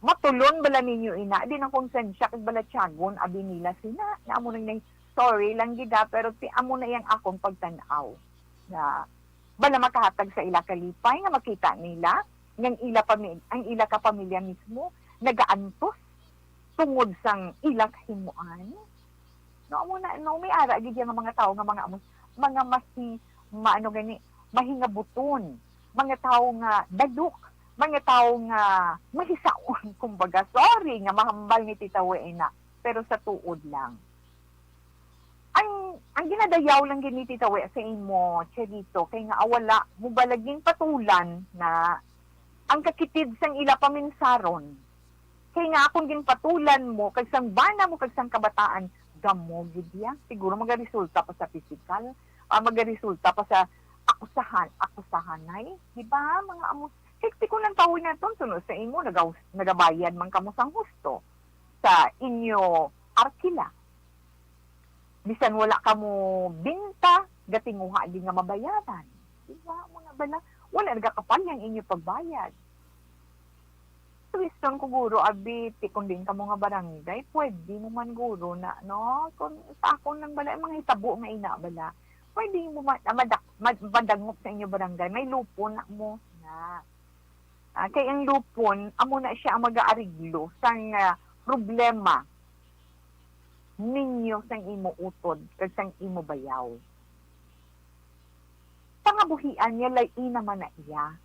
matulon bala ninyo ina, di na konsensya kag balatyagon abi nila sina. Na amo nang nang, sorry lang gid, ah, pero ti amo na yang akong pagtan-aw. Na bala makahatag sa ila kalipay nga makita nila nga ang ila pami-, ang ila ka pamilya mismo nagaantos tungod sang ila kahimuan. No, amo na, no, may ara gid yang mga tawo nga mga amos-, mga masi-, maano gani, mahingabuton, mga tawo nga dalok, mga tawo nga mahisaon, kumbaga, sorry nga mahambal ni Tita Wena, pero sa tuod lang. Ang, ang ginadayaw lang gid ni Tita Wena sa imo, Chelito, kay nga wala mo ba laging patulan na ang kakitid sang ila paminsaron. Kay nga akong ginpatulan mo, kag sang bana mo, kag sang kabataan, gamo gid ya. Siguro magaresulta pa sa pisikal, ah, magaresulta pa sa akusahan, akusahanay. Di ba, mga amos? Kay ti kon ang tawo naton, suno sa imo, nagaus-, nagabayad man kamo sang husto sa inyo arkila. Bisan wala kamo binta, gatinguha gid nga mabayaran. Di ba? Amo na bala, wala nagakapal ang inyo pagbayad. Question ko, guro, abi, ti kon diin kamo nga barangay, pwede mo man, guro, na, no? Kung sa akon lang bala, ang mga hitabo nga ina bala, pwede mo man, ah, madak-, mad-, madangop sa inyo barangay, may lupon na mo, na. Ah, kay ang lupon, amo na siya ang mag-aariglo sang, ah, problema ninyo, sang imo utod, kag sang imo bayaw. Pangabuhian niya, lain naman na iya.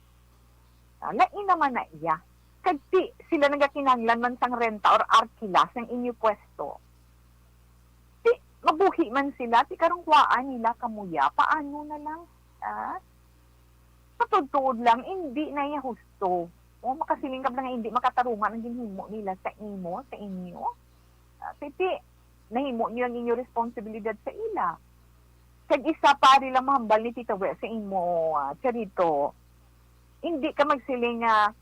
Ah, lain naman na iya. Kag ti sila nagakinahanglan man sang renta or arkila sang inyo pwesto. Ti mabuhi man sila, ti karong kuwaan nila kamuya, paano na lang? Ah? Sa tuod-tuod lang, hindi na iya husto. O, makasiling ka ba nga hindi makatarungan ang ginhimo nila sa imo, sa inyo? Ah, ti, ti, nahimo niyo ang inyo responsibilidad sa ila. Kag isa pa, ari lang mahambal ni Tita We sa imo, ah, Charito, hindi ka magsiling nga,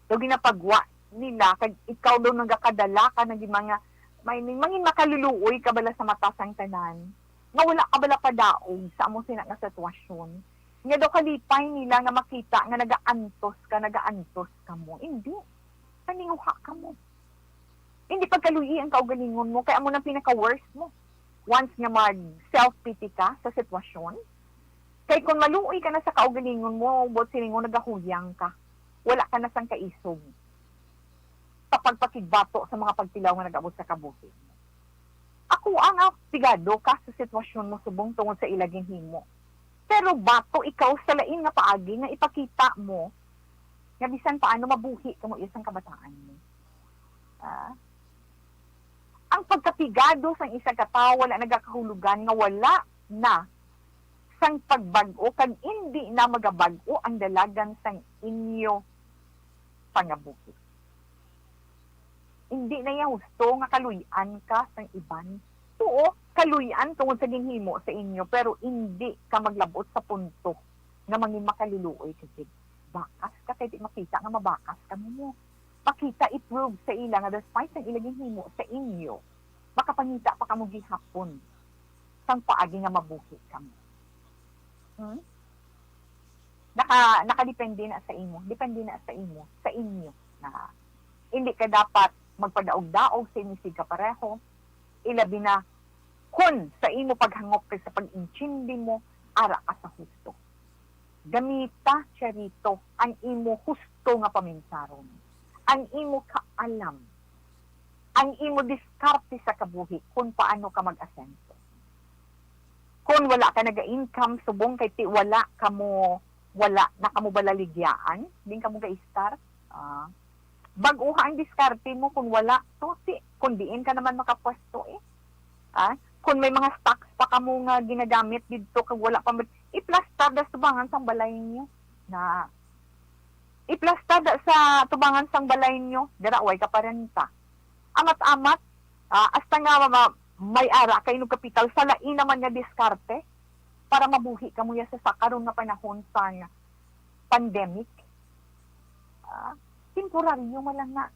daw ginapagwa nila, kag ikaw daw nagakadala ka na gid mga, may, may mangin makaluluoy ka bala sa mata sang tanan, nga wala ka bala padaog sa amo sina nga sitwasyon, nga daw kalipay nila nga makita nga nagaantos ka, nagaantos ka mo. Hindi. Paninguha ka mo. Hindi pagkaluyi ang kaugalingon mo, kay amo nang pinaka-worst mo. Once nga mag-self-pity ka sa sitwasyon, kay kung maluoy ka na sa kaugalingon mo, buot silingon nagahuyang ka. Wala ka na sang kaisog sa pagpakigbato sa mga pagtilaw nga nag-abot sa kabuhi. Ako nga pigado ka sa sitwasyon mo subong tungod sa ila ginhimo. Pero bato ikaw sa lain nga paagi nga ipakita mo nga bisan paano mabuhi kamo iya sang kabataan mo. Ah? Ang pagkapigado sang isa ka tawo wala nagakahulugan nga wala na sang pagbag-o, kag indi na magabag-o ang dalagan sang inyo pangabuhi. Indi na iya husto nga kaluy-an ka sang iban. Tuo, kaluy-an tungod sa ginhimo sa inyo, pero indi ka maglabot sa punto nga mangin makaluluoy ka gid. Bakas ka kay di makita nga mabakas kamo. Makita, i-prove sa ila nga despite sang ila ginhimo sa inyo, makapangita pa kamo gihapon sang paagi nga mabuhi kamo. Hmm? Naka-, nakadepende na sa imo. Depende na sa imo, sa inyo. Na hindi ka dapat magpadaog-daog sa inyo sig kapareho, ilabi na kon sa imo paghangop kag sa pag-intindi mo, ara ka sa husto. Gamita, Charito, ang imo husto nga paminsaron, ang imo kaalam, ang imo diskarte sa kabuhi kung paano ka mag-asenso. Kung wala ka naga-income, subong kay ti wala kamo, wala na kamo balaligyaan, din kamo ga-start. Ah, bag-uha ang diskarte mo, kung wala, susi, kung diin ka naman makapwesto eh. Ah, kung may mga stocks pa kamo nga ginagamit didto kag wala pa mag-, iplastar da sa tubangan sang balay niyo. Na iplastar da sa tubangan sang balay niyo, dira way ka parenta. Amat-amat, ah, hasta nga ma-, may ara ka inog kapital sa lain naman nga diskarte para mabuhi kamo ya sa, sa karon nga panahon sang pandemic. Ah, temporaryo man lang na.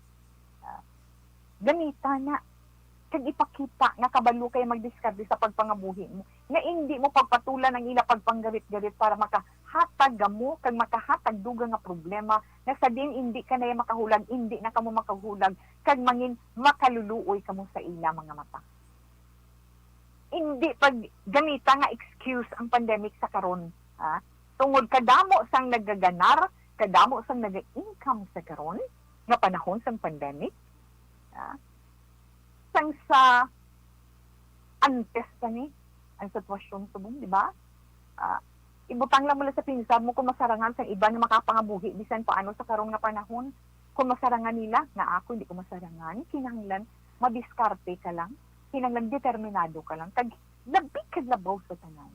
Ah, gamita na. Kag ipakita nga kabalo kay magdiskarte sa pagpangabuhi mo, nga indi mo pagpatulan ang ila pagpanggarit-garit para makahatag gamo kag makahatag dugang nga problema, nga sa diin indi ka na makahulag, indi na kamo makahulag, kag mangin makaluluoy kamo sa ila mga mata. Indi paggamita nga excuse ang pandemic sa karon, ha? Tungod kadamo sang nagaganar, kadamo sang naga-income sa karon nga panahon sang pandemic, ha? Sang sa antes pa ni ang sitwasyon subong, di ba? Ah, ibutang lang mo lang sa pinsar mo kung masarangan sang iban nga makapangabuhi bisan paano sa karon nga panahon. Kung masarangan nila, nga ako hindi ko masarangan, kinahanglan madiskarte ka lang, kinahanglan determinado ka lang, kag labi kag labaw sa tanan.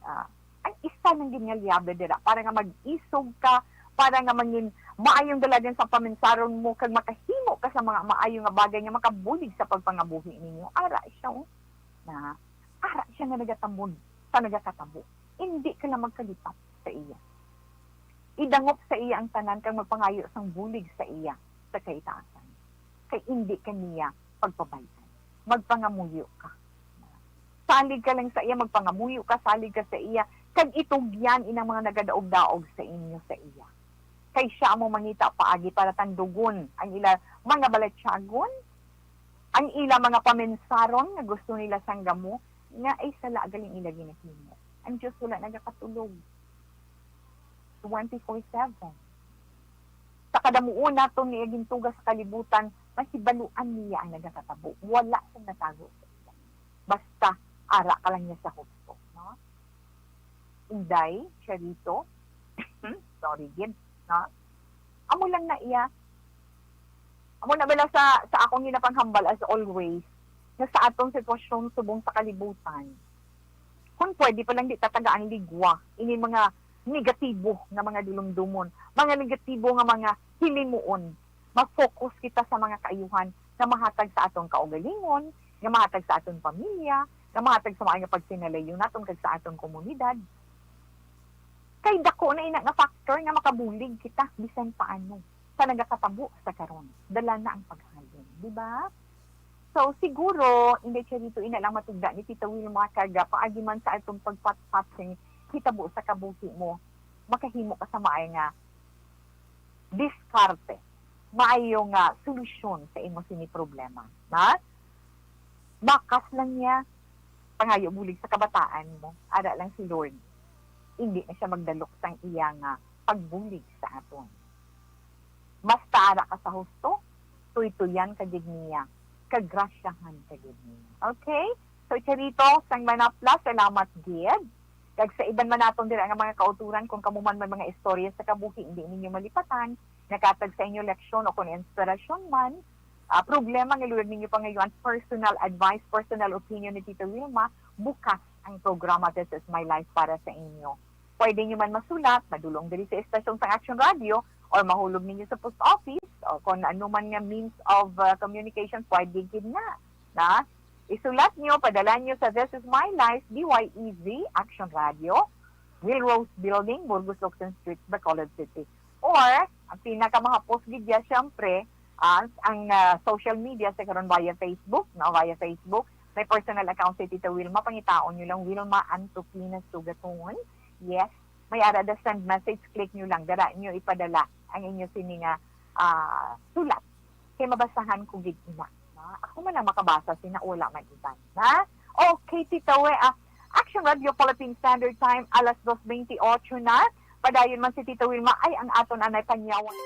Ah, ang isa lang gid nga liable dira para nga mag-isog ka, para nga mangin maayong dalagan sa paminsaron mo, kag makahimo ka sa mga maayo nga bagay nga makabulig sa pagpangabuhi ninyo. Ara siya, oh. Na, ara siya nga nagatamod sa nagakatabo. Indi ka lang magkalipat sa iya. Idangop sa iya ang tanan kag magpangayo sang bulig sa iya sa kaitaasan. Kay indi ka niya pagpabay-an. Magpangamuyo ka. Salig ka lang sa iya, magpangamuyo ka, salig ka sa iya, kag itugyan inang mga nagadaog-daog sa inyo sa iya. Kay sia amo mangita paagi para tandugon ang ila mga balatyagon, ang ila mga paminsaron nga gusto nila sang gamo, nga ay sala galing ila ginahimo. Ang Dios wala nagakatulog. Twenty-four seven. Sa kadamuon naton niya gintuga sa kalibutan, mahibaluan niya ang nagakatabo. Wala sing natago sa iya. Basta, ara ka lang niya sa husto, no? Inday, Charito, sorry gid, no? Amo lang na iya. Amo na bala sa, sa akong ginapanghambal as always, nga sa atong sitwasyon subong sa kalibutan, kung pwede pa lang di ta tagaan ligwa ini mga negatibo nga mga dulumdomon, mga negatibo nga mga hilimuon. Mag-focus kita sa mga kaayuhan nga mahatag sa aton kaugalingon, nga mahatag sa aton pamilya, nga mahatag sa maayo nga pagsinalayo naton kag sa aton komunidad. Kay dako na ina nga factor nga makabulig kita bisan paano sa nagakatabo sa karon. Dala na ang paghalin, di ba? So, siguro, Inday Charito, ina lang matugda ni Tita Wilma, kag, ah, paagi man sa atong pagpatpat sa hitabo sa kabuhi mo, makahimo ka sa maayo nga diskarte, maayo nga solusyon sa imo sini problema. Na? Bakas lang niya, pangayo bulig sa kabataan mo, ara lang si Lord. Hindi na siya magdalok sang iya nga pagbulig sa aton. Basta ara ka sa husto, tuytuyan ka gid niya, kag grasyahan ka gid niya. Okay? So, Charito, sang Manapla, salamat gid. Kag sa iban man naton dira nga mga kauturan, kung kamo man may mga istorya sa kabuhi, hindi ninyo malipatan, nakatag sa inyo leksyon o kung inspirasyon man, ah, problema nga luyag ninyo pangayuan, personal advice, personal opinion ni Tita Wilma, bukas ang programa This Is My Life para sa inyo. Pwede nyo man masulat, madulong diri sa estasyon sa Action Radio, or mahulog ninyo sa post office, o kung ano man nga means of uh, communication, pwede gid na, na. Isulat nyo, padala nyo sa This Is My Life, D Y E Z, Action Radio, Will Rose Building, Burgos Locsin Street, Bacolod City. Or, ang pinakamahapos gid ya, syempre, ah, ang ah, social media sa karon via Facebook, no? Via Facebook, may personal account si Tita Wilma, pangitaon nyo lang, Wilma Antopina Sugaton. Yes, may ara da send message, click nyo lang, dara nyo ipadala ang inyo sini nga ah, sulat. Kay mabasahan ko gid ina. Ha? Ako man ang makabasa, sina wala man iban. Ha? Okay, Tita We, ah, Action Radio Philippine Standard Time, alas dos twenty-eight na. Padayon man si Tita Wilma, ay ang aton anay panyawan.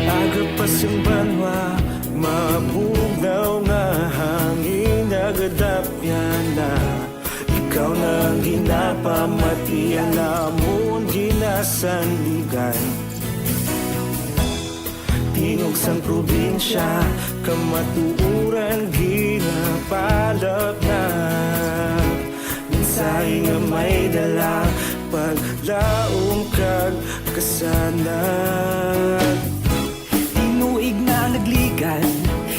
Agapas ang banwa, mabugnaw nga hangin, nagadapyan na. Ikaw na ang ginapamati, ang amon ginasandigan. Tingog sang probinsya, kamatuoran ginapalapnat. Mensahe nga may dala, paglaom kag kasanag. Tinuig na nagligad,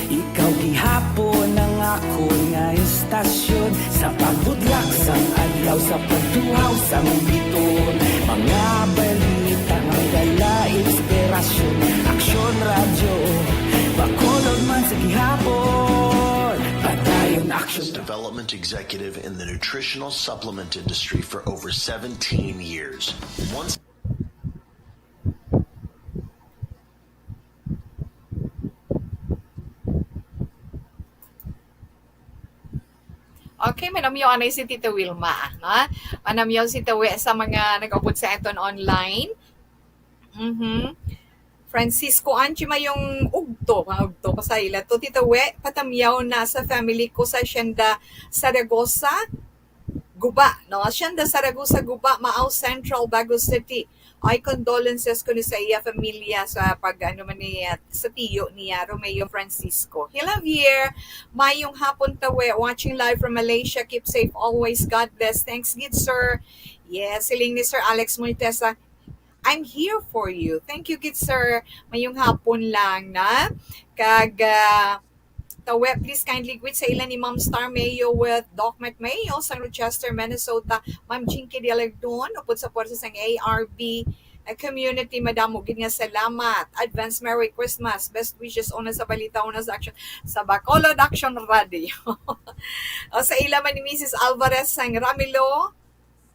ikaw gihapon ang akon nga estasyon. Sa pagbudlak sang adlaw, sa pagtuhaw sang biton, mga balita nga dala inspirasyon. Aksyon Radyo, Bacolod man sa gihapon. Padayon Aksyon. Development Executive in the nutritional supplement industry for over seventeen years. Once Okay, manamyo anay si Tita Wilma, no? Manamyo si Tita Wi sa mga nag-upod sa aton online. Mhm. Francisco Anchi Mayong Ugto, mga Ugto ko sa ila to. Tita Wi, patamyaw na sa family ko sa Hacienda Saragosa, Guba, no? Hacienda Saragosa, Guba, Maao Central, Bago City. Ay, condolences ko ni sa iya familia sa pag, ano man ni, uh, sa tiyo niya, Romeo Francisco. Hello, Javier. Mayong hapon, Tawe. Watching live from Malaysia. Keep safe always. God bless. Thanks, gid, sir. Yes, siling ni Sir Alex Montesa, "I'm here for you." Thank you, gid, sir. Mayong hapon lang na. Kag, uh, Tawe, please kindly greet sa ila ni Ma'am Star Mayo with Doc Mike Mayo sang Rochester, Minnesota, Ma'am Jinky Dialegdon, upod sa puwersa sang A R B, a community, madamo gid nga salamat. Advance Merry Christmas, best wishes, una sa balita, una sa action, sa Bacolod Action Radio. O sa ila man ni Missus Alvarez sang Ramilo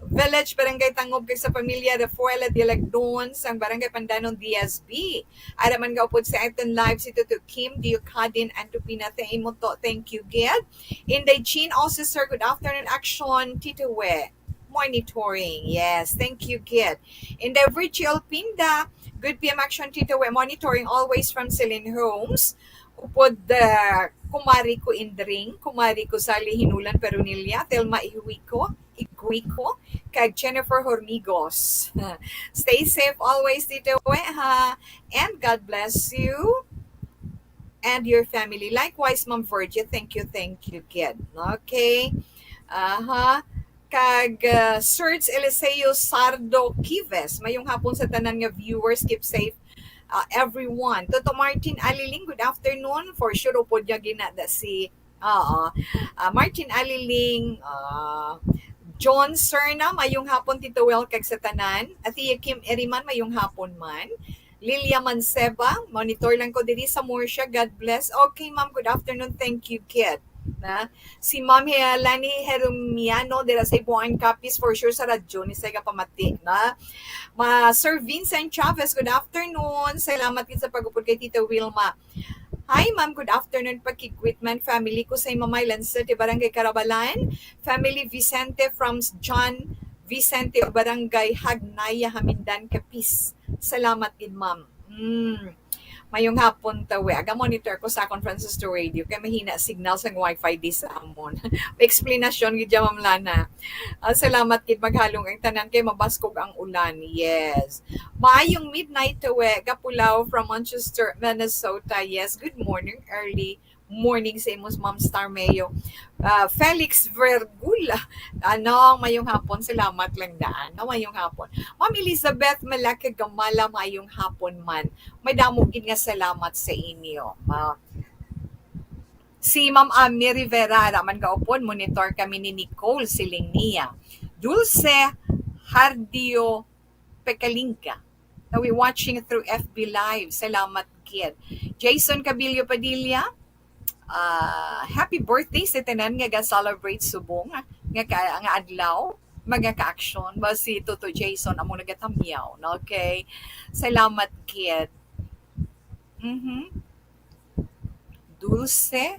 Village, Barangay Tangob, kag sa pamilya Rafaela Dialegdon sang Barangay Pandanon, D S B. Ara man nga upod sa aton live si Tuto Kim Diocadin Antupina. Thank you, Muto. Thank you, gid. Inday Jean, also, sir, good afternoon. Action, Tito We. Monitoring. Yes, thank you, gid. Inday Virgil Pinda, good P M Action, Tito We. Monitoring always from Celine Homes. Upod, uh, kumari ko Indring, kumari ko Sally Hinulan Perunilla, Thelma Ihuico, Iguico, kag Jennifer Hormigos. Stay safe always, Tito We, ha? And God bless you and your family. Likewise, Ma'am Virgie, thank you, thank you, kid. Okay? Aha. Kag, uh, Serge Eliseo Sardo Kives, mayong hapon sa tanan nga viewers. Keep safe, uh, everyone. Toto Martin Aliling, good afternoon. For sure, upod niya ginada si, oo. Uh, Martin Aliling, uh, John Serna, mayong hapon, Tito Well, kag sa tanan. Athea Kim Eriman, mayong hapon man. Lilia Manceba, monitor lang ko diri sa Murcia. God bless. Okay, ma'am, good afternoon. Thank you, kid. Na, si Ma'am He-, Lani Herumiano dira sa Ibuan, Capiz, for sure sa radyo ni sa gapamati, na. Ma, Sir Vincent Chavez, good afternoon. Salamat gid sa pag-upod kay Tita Wilma. Hi, ma'am. Good afternoon. Pakigwit man family ko sa Mamay Lansete, Barangay Carabalan. Family Vicente from John Vicente, Barangay Hagnaya, Hamindan, Capiz. Salamat gid, ma'am. Mm. Mayong hapon, tawi. Aga monitor ko sa akon Francisco Radio kay mahina signal sang wifi di sa amon. May explanation gid dyan, Ma'am Lana. Ah, salamat gid, maghalong ang tanan kay mabaskog ang ulan. Yes. Maayong midnight, tawi. Gapulaw from Manchester, Minnesota. Yes, good morning, early morning sa imo, Ma'am Star Mayo. Ah, Felix Vergul, ano, mayong hapon, salamat lang daan. No, mayong hapon. Ma'am Elizabeth Malaki Gamala, mayong hapon man. May damo gid nga salamat sa inyo. Ah, si Ma'am Ami Rivera, ara man gaupon, monitor kami ni Nicole, siling niya. Dulce Hardio Pecalinga. Now we watching through F B Live. Salamat gid. Jason Cabillo Padilla, ah, happy birthday sa tanan nga ga-celebrate subong nga ka-, nga adlaw. Mga ka-action, ba si Toto Jason amo nagatamyaw, no? Okay. Salamat gid. Mhm. Dulce,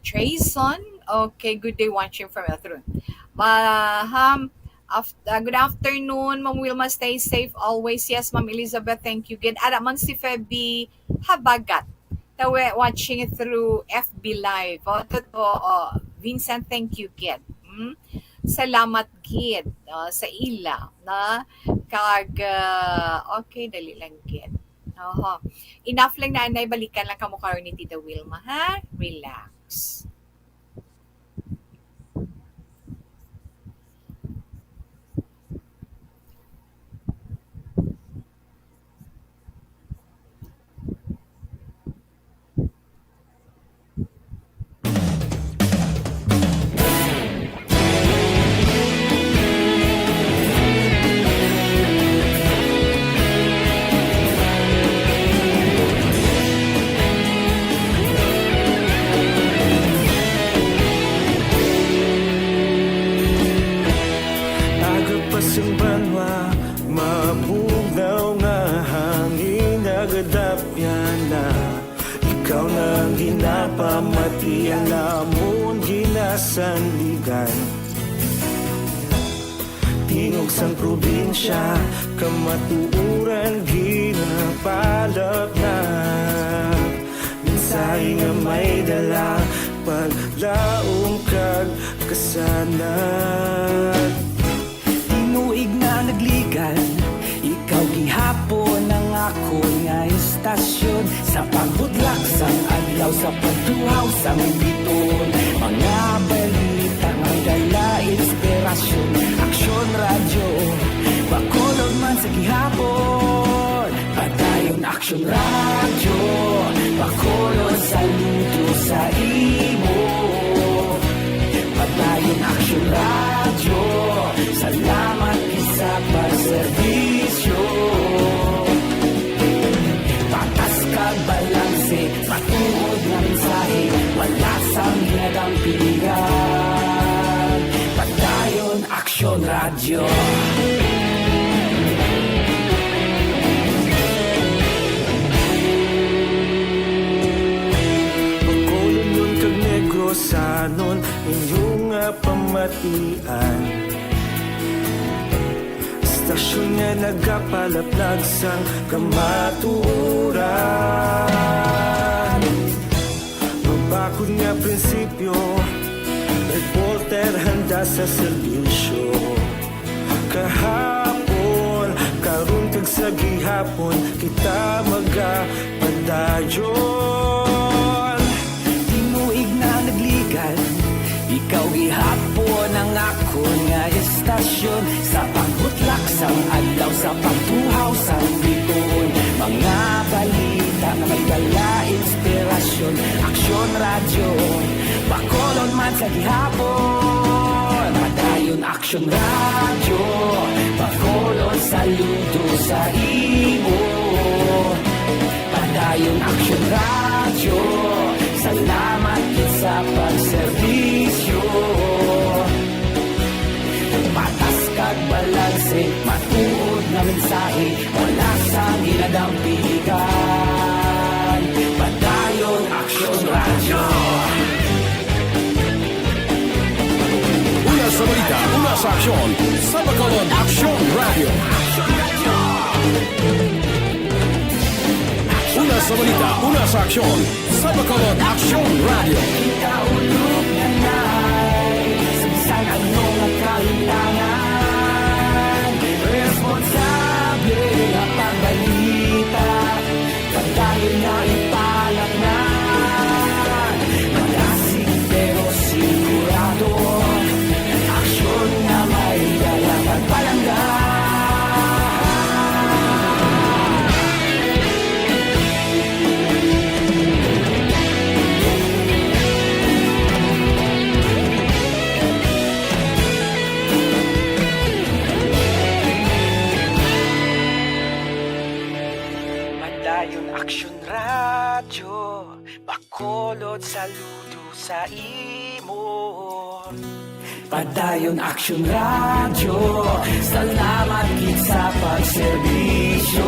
Jason. Okay, good day watching from Elthron. Maham, af-, uh, good afternoon, Ma'am Wilma. Stay safe always. Yes, Ma'am Elizabeth, thank you. Gid, ara man si Feby Habagat. Tawi, watching through F B Live. Oh, totoo. Oh, Vincent, thank you, gid. Hmm? Salamat gid, oh, sa ila, na kag, uh, okay, dali lang gid. Oho. Enough lang na, anay, balikan lang kamo karon ni Tita Wilma, ha? Relax. Aga pa sang banwa, mabugnaw nga hangin, nagadapyan na. Ikaw na ang ginapamati, ang amon ginasandigan. Tingog sang probinsya, kamatuoran ginapalapnap. Mensahe nga may dala, paglaom kag kasanag. Tinuig na nagligan, ikaw gihapon ang akon nga istasyon. Sa pagbutlak sang adlaw, sa pagtuhaw sang biton, mga balita may dala inspirasyon. Aksyon Radyo, Bacolod man sa gihapon. Padayon Aksyon Radyo, Bacolod, saludo sa imo. Padayon Aksyon Radyo, salamat gid sa pagserbisyo. Patas kag balanse, matuod nga mensahe, wala sang ginadampigan. Padayon Aksyon Radyo. Bacolodnon kag Negrosanon, inyo nga pamatian. Istasyon nga nagapalaplag sang kamatuoran. Mabakod nga prinsipyo, reporter handa sa serbisyo. Kahapon, karon kag sa gihapon, kita magapadayon. Tinuig na nagligan, ikaw gihapon ang akon nga istasyon. Sa pagbutlak sang adlaw, sa pagtuhaw sang biton, mga balita nga may dala inspirasyon. Aksyon Radyo, Bacolod man sa gihapon. Padayon Aksyon Radyo, Bacolod, saludo sa imo. Padayon Aksyon Radyo, salamat gid sa pagserbisyo. Patas kag balanse, matuod nga mensahe, wala sang ginadampigan. Padayon Aksyon Radyo. Una sa balita, una sa aksyon, sa Bacolod Aksyon Radyo. Aksyon Radyo. Sa balita, una sa aksyon, sa Bacolod Aksyon Radio. Kaulog na na'y sa bisan ano nga kahimtangan, responsable nga pagbalita, padayon nga ipalatnan. Malasig pero sigurado, aksyon nga may dala kag palangga. Padayon Aksyon Radyo, Bacolod, saludo sa imo. Padayon Aksyon Radyo, salamat gid sa pagserbisyo.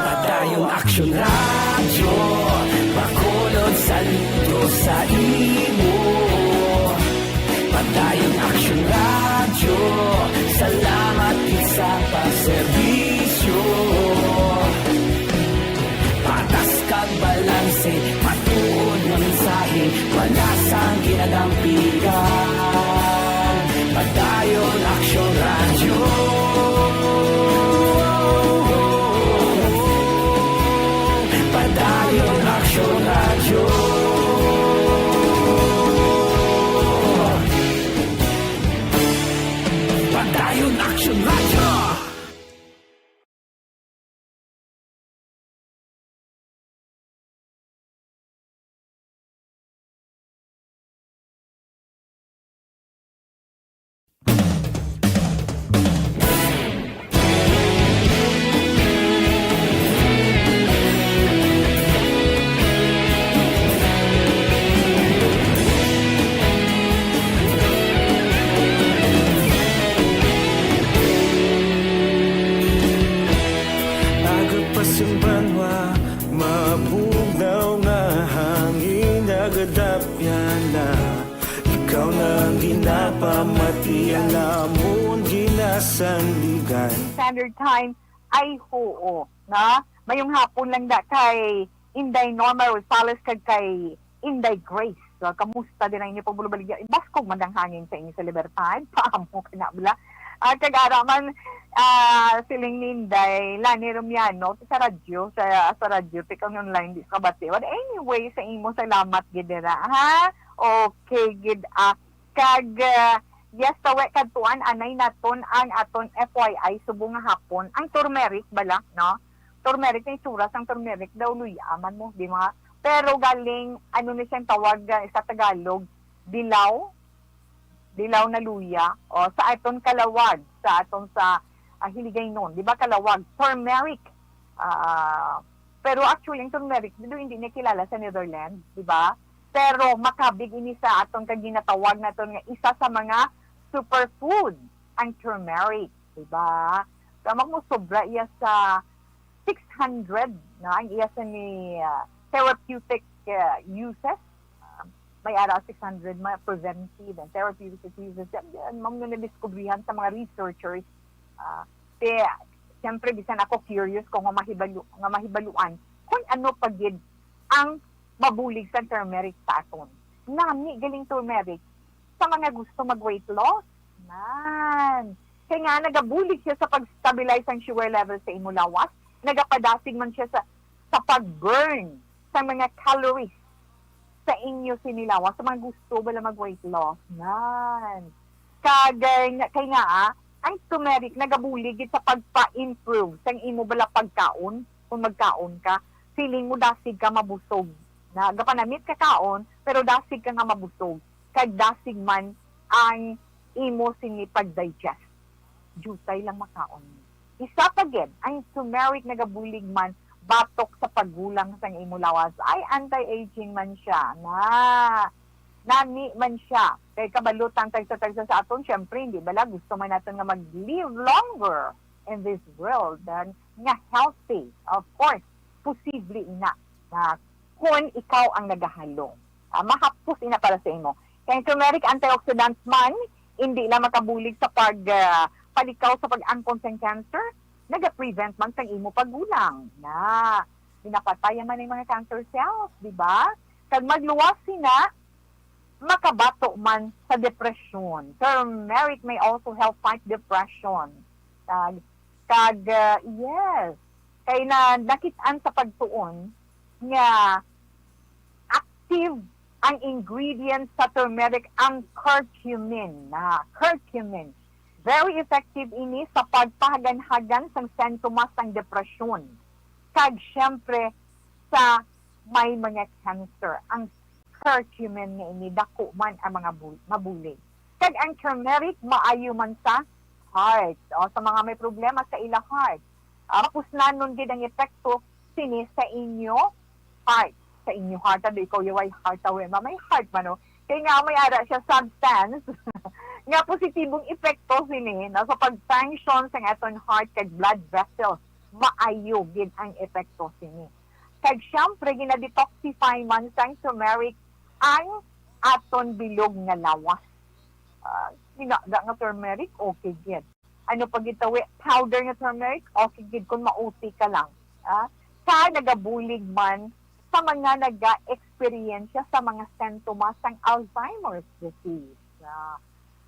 Padayon Aksyon Radyo, Bacolod, saludo sa imo. Padayon Aksyon Radyo, salamat gid sa pagserbisyo. Patas kag balanse, matuod nga mensahe, wala sang ginadampigan. Padayon Aksyon Radyo. Padayon Aksyon Radyo. Padayon Aksyon Radyo. Aga pa sing banwa, mabugnaw nga hangin nagadapyan na. Ikaw na ang ginapamati, ang amon ginasandigan. Standard Time, ay, huo, na? Mayong hapon lang da kay Inday Norma Rosales kag kay Inday Grace. So, kamusta din ang inyo pagbulubaligya? Baskog man ang hangin sa inyo sa Libertad. Paamo ka na, bala. Ah, kag ara man, ah, siling ni Inday Lani Romiano sa radyo, sa, sa radyo, tikang online, di sa kabati. But anyway, sa imo, salamat gid dira, ha? Okay gid, ah. Kag, ah, yes, tawe kadtuan, anay naton ang aton F Y I subong nga hapon. Ang turmeric bala, no? Turmeric, na itsura sang turmeric daw, luya man mo, di mga, pero galing, ano ni siyang tawag, ah, sa Tagalog, dilaw, dilaw na luya, o sa aton kalawag, sa aton sa, ah, Hiligaynon, di ba, kalawag, turmeric. Ah, pero actually, ang turmeric, dito hindi niya kilala sa Netherlands, di ba? Pero makabig ini sa aton kag ginatawag naton nga isa sa mga superfood, ang turmeric, di ba? So, magmusobra iya sa six hundred na ang iya sa ni, ah, therapeutic, ah, uses. Ah, may ara six hundred mga preventive and therapeutic uses. Yan, yan, mao na nadiskubrihan sa mga researchers. Ah, te, siyempre, bisan ako curious ko nga mahibalo-, nga mahibaluan kung ano pa gid ang mabulig sa turmeric sa aton. Nami galing turmeric sa mga gusto mag-weight loss. Nan. Kay nga nagabulig siya sa pag-stabilize sang sugar level sa imo lawas, nagapadasig man siya sa, sa pag-burn sa mga calories sa inyo sini lawas, sa mga gusto bala mag-weight loss. Nan. Kag, eh, nga, kay nga, ah, ang turmeric nagabulig gid sa pagpa-improve sang imo bala pagkaon. Kung magkaon ka, feeling mo dasig ka mabusog. Nagapanamit ka kaon, pero dasig ka nga mabusog. Kag dasig man ang imo sini pag-digest. Jutay lang makaon. Isa pa gid, ang turmeric nagabulig man batok sa paggulang sang imo lawas. Ay, anti-aging man siya. Na, nami man siya. Kay kabalo tang tagsa-tagsa sa aton, syempre, hindi bala gusto man naton nga mag-live longer in this world, ah, nga healthy. Of course, posible ina na kung ikaw ang nagahalo. Ah, mahapos ina para sa imo. Kay ang turmeric antioxidant man, hindi lang makabulig sa pag, ah, palikaw sa pag-angkon sang cancer, naga-prevent man sang imo paggulang. Na, Ginapatay man ang mga cancer cells, di ba? Kag magluwas sina, makabato man sa depresyon. Turmeric may also help fight depression. Kag, kag, uh, yes, kay na nakit-an sa pagtuon nga active ang ingredient sa turmeric, ang curcumin. Na curcumin, very effective ini sa pagpahaganhagan sang sintomas sang depresyon. Kag siyempre, sa may mga cancer, ang curcumin nga ini, dako man ang mga bu- mabulig. Kag ang turmeric maayo man sa heart, o sa mga may problema sa ila heart. Ah, mapusnanon gid ang epekto sini sa inyo heart. Sa inyo heart, abi, ikaw yaway heart, awe, ma, may heart man, no? Kay nga may ara siya substance nga positibong epekto sini, no? Sa pag-function sang aton heart kag blood vessels, maayo gid ang epekto sini. Kag siyempre, gina-detoxify man sang turmeric ang aton bilog nga lawas. Ah, ginaga nga turmeric, okay gid. Ano pa gid tawi, powder nga turmeric, okay gid kung mauti ka lang. Ah, ka nagabulig man sa mga naga-eksperyensya sa mga sintomas sang Alzheimer's disease. Ah,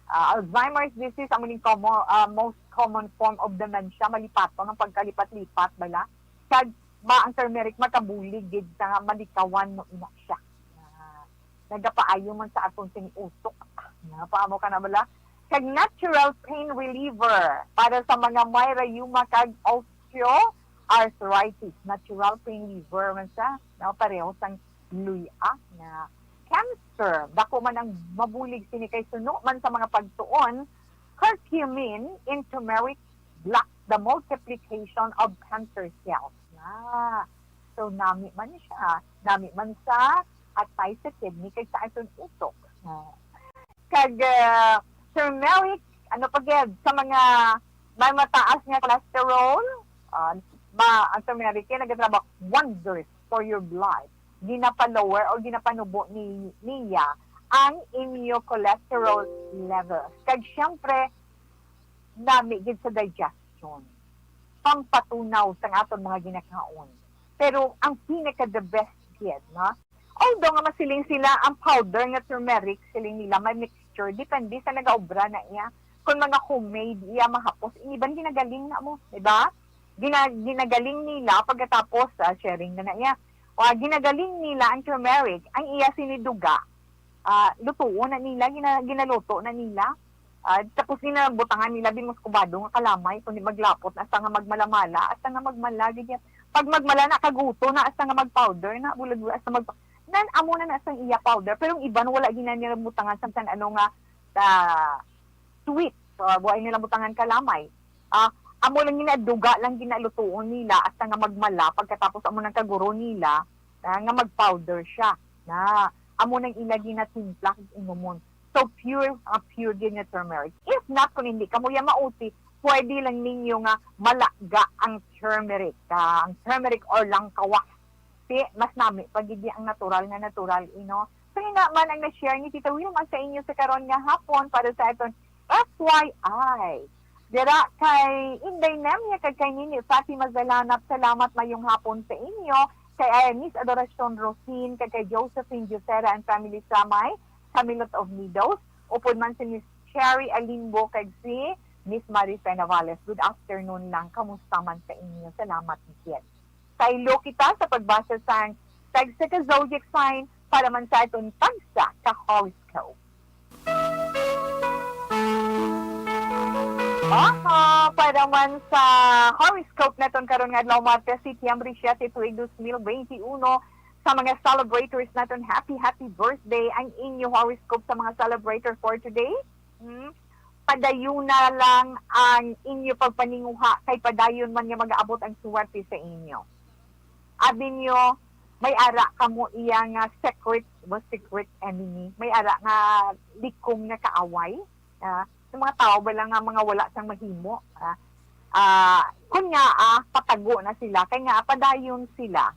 ah, Alzheimer's disease, amo ning common, ah, most common form of dementia, malipaton ang pagkalipat-lipat, bala. Kag ma-, ang turmeric makabulig gid sa nga malikawan mo ina siya. Ah, nagapaayo man sa aton sing utok. Nga pa, amo ka na bala. Kag natural pain reliever para sa mga may rayuma kag osteoarthritis. Natural pain reliever man siya. No? Pareho sang luya nga cancer. Dako man ang mabulig sini kay suno man sa mga pagtuon, curcumin in turmeric blocks the multiplication of cancer cells. Ah, so nami man siya, nami man sa atay sa kidney kag sa aton utok. Ah. Kag, ah, turmeric, ano pa gid, sa mga may mataas nga cholesterol, ah, ma-, ang turmeric kay nagatrabaho wonders for your blood. Ginapa-lower o ginapanubo ni, niya ang inyo cholesterol levels. Kag siyempre, nami gid sa digestion. Pampatunaw sang aton mga ginakaon. Pero ang pinaka the best gid, no? Although nga masiling sila ang powder nga turmeric, siling nila may mixture, depende sa nagaobra na iya. Kung mga homemade iya, mahapos, ang iban ginagaling na mo, di ba? Gina-, ginagaling nila pagkatapos, ah, sharing na na iya. O, ginagaling nila ang turmeric, ang iya siniduga, ah, lutuon na nila, gina-, ginaluto na nila. Ah, tapos ginabutangan nila binuskubado nga kalamay, kundi maglapot na hasta nga magmalamala, hasta nga magmala gid yan. Pag magmala na, kaguto na, hasta nga mag-powder na, bulag-bulag, hasta mag-, nan, amo na na sang iya powder, pero ang iban wala gina nila butangan sa bisan ano nga, ah, sweet. So, buhay nila butangan kalamay. Ah, amo lang ginaduga lang ginalutuon nila, hasta nga magmala, pagkatapos amo nang kaguro nila, ah, nga mag-powder siya. Na, amo nang ila ginatimpla kag inumon. So, pure, ah, pure gid nga turmeric. If not, kung hindi kamo ya mauti, pwede lang ninyo nga malaga ang turmeric. Ah, ang turmeric or langkawas. Si, mas nami pa gid ang natural nga natural, ino. So, ina man ang na-share ni Tita Wilma sa inyo sa karon nga hapon para sa aton F Y I. Dira kay Inday Nemia kag kay Nini Fatima Zalanap, salamat, mayong hapon sa inyo. Kay, eh, Miss Adoracion Rosin, kag kay Josephine Diosera and family sa may Hamlet of Meadows. Upod man si Miss Cherry Alimbo kag si Miss Marisa Navales. Good afternoon lang. Kamusta man sa inyo? Salamat, Miss Yen. Saylo kita sa pagbasa sang tagsa ka zodiac sign para man sa aton tagsa ka horoscope. Aha, para man sa horoscope naton karon nga adlaw, Martes, Setyembre siete, tuig dos mil bente uno, sa mga celebrators naton, happy, happy birthday. Ang inyo horoscope sa mga celebrator for today, hmm? Padayuna lang ang inyo pagpaninguha, kay padayon man nga mag-aabot ang suwerte sa inyo. Abi niyo, may ara kamo iya nga secret, was secret enemy. May ara nga likom nga kaaway. Ah, yung mga tao ba lang nga mga wala sang mahimo. Ah, ah, kun nga, ah, patago na sila, kay nga padayon sila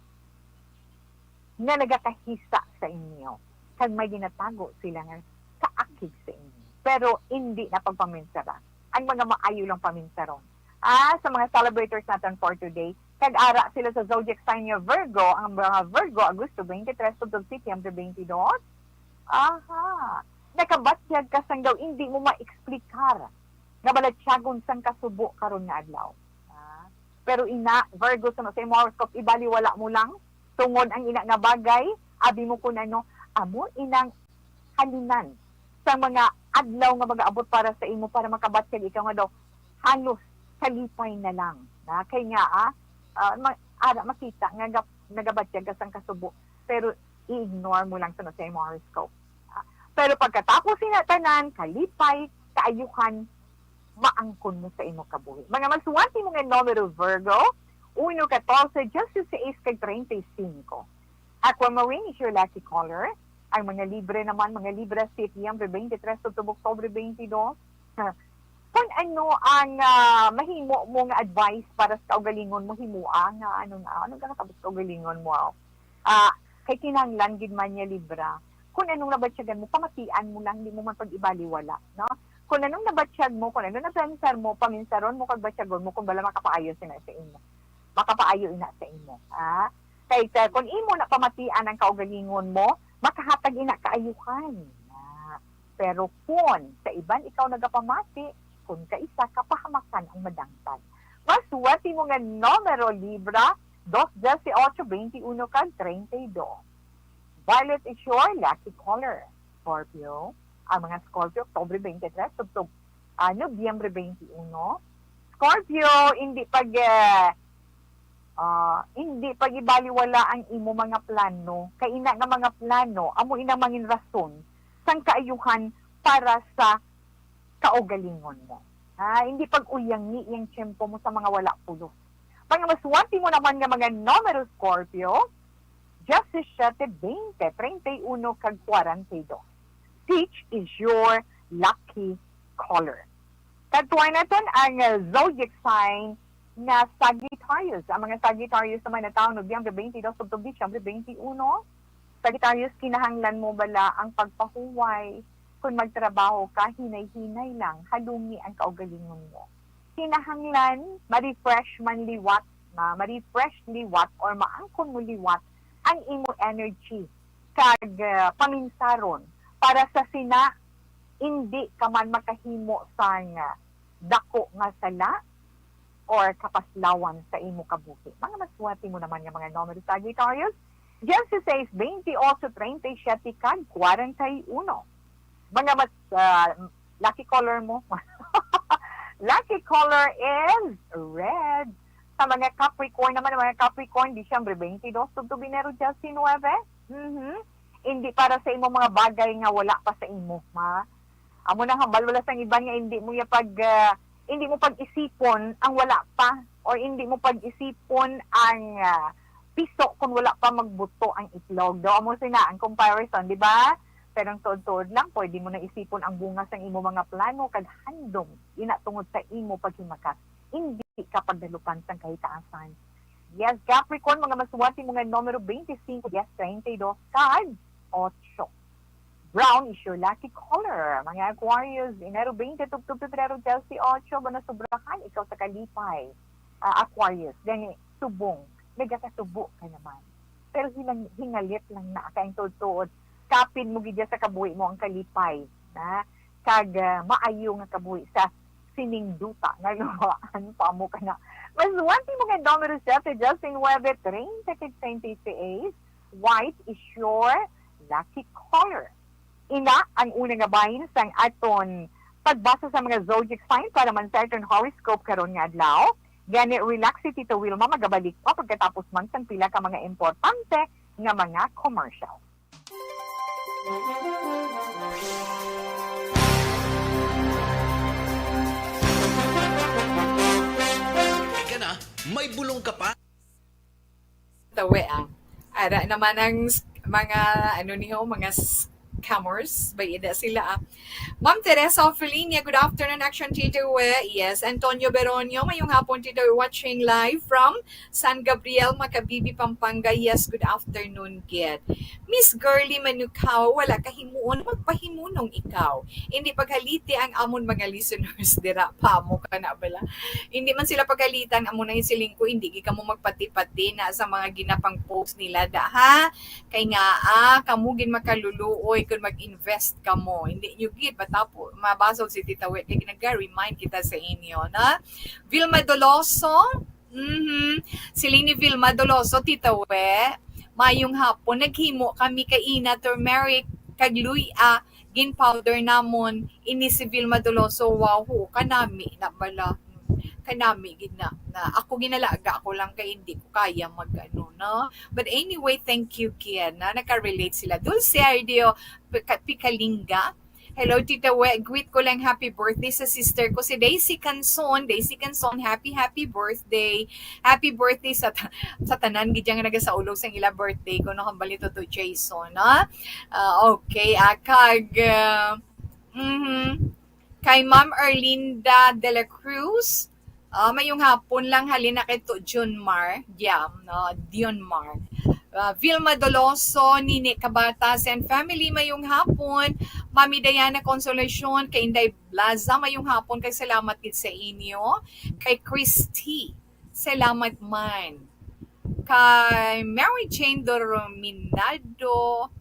nga nagakahisa sa inyo, kag may ginatago sila nga kaakig sa inyo. Pero hindi na pagpaminsara. Ang mga maayo lang paminsaron. Ah, sa mga celebrators naton for today, Kag ara sila sa zodiac sign nga Virgo, ang mga Virgo, Agosto twenty-three tubtob Setyembre twenty-two. Aha. Nakabatyag ka sang daw indi mo maeksplikar nga balatyagon sang kasubo karon nga adlaw. Ah. Pero ina, Virgo, sa, sa imong horoscope, ibaliwala mo lang tungod ang ina nga bagay, abi mo kun ano, amo inang halinan sa mga adlaw nga mag-abot para sa imo, para makabatyag ikaw nga daw halos kalipay na lang. Na, kay nga, ah, ah, ma-, ara makita nga gap-, nagabatyag ka sang kasubo, pero i-ignore mo lang sa, sa imong horoscope. Ah, pero pagkatapos sina tanan, kalipay, kaayuhan, maangkon mo sa imo kabuhi. Mga maswati mo nga numero, Virgo, uno, katorse, dieciséis, kag treinta y cinco. Aquamarine is your lucky color. Ang mga Libra naman, mga Libra, Setyembre twenty-three tubtob Oktubre twenty-two. Kung ano ang, ah, mahimo mo nga advice para sa kaugalingon mo, himoa nga ano na, ano nga nakabot sa kaugalingon mo? Ah, kay kinahanglan gid man niya, Libra. Kung anong nabatyagan mo, pamatian mo lang, di mo man pag-ibaliwala, no? Kung anong nabatyag mo, kung anong napansar mo, paminsaron mo kag batyagon mo kung bala makapaayo sina sa imo. Makapaayo ina sa imo, ha? Kay, kay kung imo na pamatian ang kaugalingon mo, makahatag ina kaayuhan. Ah, pero kung sa iban ikaw nagapamati, kung kaisa ka, pahamakan ang madangtag. Maswerte mo nga numero, Libra, dos, dieciocho, veintiuno, kag treinta y dos. Violet is your lucky color. Scorpio, ang mga Scorpio, Oktubre twenty-three, tubtob, ah, Nobyembre twenty-uno. Scorpio, hindi pag, eh, ah, hindi pag-ibaliwala ang imo mga plano. Kay ina nga mga plano, amo ina mangin rason sang kaayuhan para sa kaugalingon mo. Ha, hindi pag-uyangi ang tiyempo mo sa mga wala pulos. Mga maswerte mo naman nga mga numero, Scorpio, diecisiete, veinte, treinta y uno, kag kwarenta y dos. Peach is your lucky color. Kag tuway naton ang, uh, zodiac sign nga Sagittarius. Ang mga Sagittarius naman natawo Nobyembre twenty-two tubtob Disyembre twenty-uno. Sagittarius, kinahanglan mo bala ang pagpahuway. Kung magtrabaho ka, hinay-hinay lang, halungi ang kaugalingon mo. Kinahanglan ma-refresh man liwat, ma-, ma-refresh liwat or maangkon mo liwat ang imo energy kag, ah, paminsaron para sa sina indi ka man makahimo sang, ah, dako nga sala or kapaslawan sa imo kabuhi. Mga maswerte mo naman nga mga numero, Sagittarius, dieciséis, veintiocho, treinta y siete, kag kwarenta y uno. Mga mas, ah, lucky color mo. Lucky color is red. Sa mga Capricorn naman, ang mga Capricorn, Disyembre twenty-two, tubtob Enero diecinuebe. Mhm. Hindi para sa imo mga bagay nga wala pa sa imo, ha? Amo nang hambal wala sang iban nga hindi mo ya pag, ah, hindi mo pag-isipon ang wala pa, or hindi mo pag-isipon ang, ah, piso kung wala pa magbuto ang itlog. Daw amo sina ang comparison, di ba? Pero ang tuod-tuod lang, pwede mo na isipon ang bunga sang imo mga plano kag handom ina tungod sa imo paghimakat. Hindi ka pagdalupan sang kahitaasan. Yes, Capricorn, mga maswerte mo nga numero twenty-five, yes, treinta y dos, kag ocho. Brown is your lucky color. Mga Aquarius, Enero twenty, tubtob Pebrero dieciocho, ba nasobrahan ikaw sa kalipay? Ah, Aquarius, gani, subong, nagakasubo ka naman. Pero hinang-, hingalit lang na, kay ang tuod-tuod, kapin mo gid sa kabuhi mo ang kalipay, na, kag, ah, maayo nga kabuhi sa sining duta nga luhaan pa mo ka na. Maswerte mo nga numero siyete, Justin Webe, treinta kag treinta y seis. White is your lucky color. Ina ang una nga bahin sang aton pagbasa sa mga zodiac sign para man sa aton horoscope karon nga adlaw. Gani, relax si Tito Wilma, magabalik pa pagkatapos man sang pila ka mga importante nga mga commercial. Ika na, may bulong ka pa? Tawi, ah. Ara naman ang s-, mga, ano niyo, mga s-, Commerce, ba ida sila, ah. Ma'am Teresa Ofelinia, good afternoon, Action Tito We. Yes, Antonio Beronio, mayong hapon, Tito We, watching live from San Gabriel, Makabibi, Pampanga. Yes, good afternoon, gid. Miss Girly Manukaw, wala ka himuon, magpahimunong ikaw. Hindi paghaliti ang amon mga listeners dira, pamo ka na bala. Hindi man sila paghalitan, amo na yung siling ko, hindi gid kamo magpati-pati na sa mga ginapang post nila da, ha? Kay nga, ah, kamo gid makaluluoy kung mag-invest kamo. Hindi nyo gid matapo, mabasol si Tita Wet, kay nag-remind kita sa inyo, na? Vilma Doloso, mhm. Si Lini Vilma Doloso, Tita We, mayong hapon. Naghimo kami kay ina turmeric kag luya, gin powder namon. Ini si Vilma Doloso, wow, ho, kanami na bala. Kanami gid na, na ako ginalaga ako lang kay hindi ko kaya mag ano, no? But anyway, thank you, Kian, na nakarelate sila. Dulce Ardeo, Pika-, Pikalinga. Hello, Tita We. Greet ko lang happy birthday sa sister ko, si Daisy Canson. Daisy Canson, happy, happy birthday. Happy birthday sa, ta- sa tanan gid yang nagasaulog sang ila birthday ko, no? Hambal ni Toto Jason, no? Ah, okay, ah, kag, ah, mhm. Kay Ma'am Erlinda de la Cruz, ah, mayong hapon lang, halin na kay to Junmar, yeah, no, Dionmar. Ah, Vilma Doloso, Nini Cabatas and family, mayong hapon. Mami Diana Consolacion, kay Inday Blaza, mayong hapon, kay salamat gid sa inyo. Kay Christy, salamat man. Kay Mary Jane Dorminado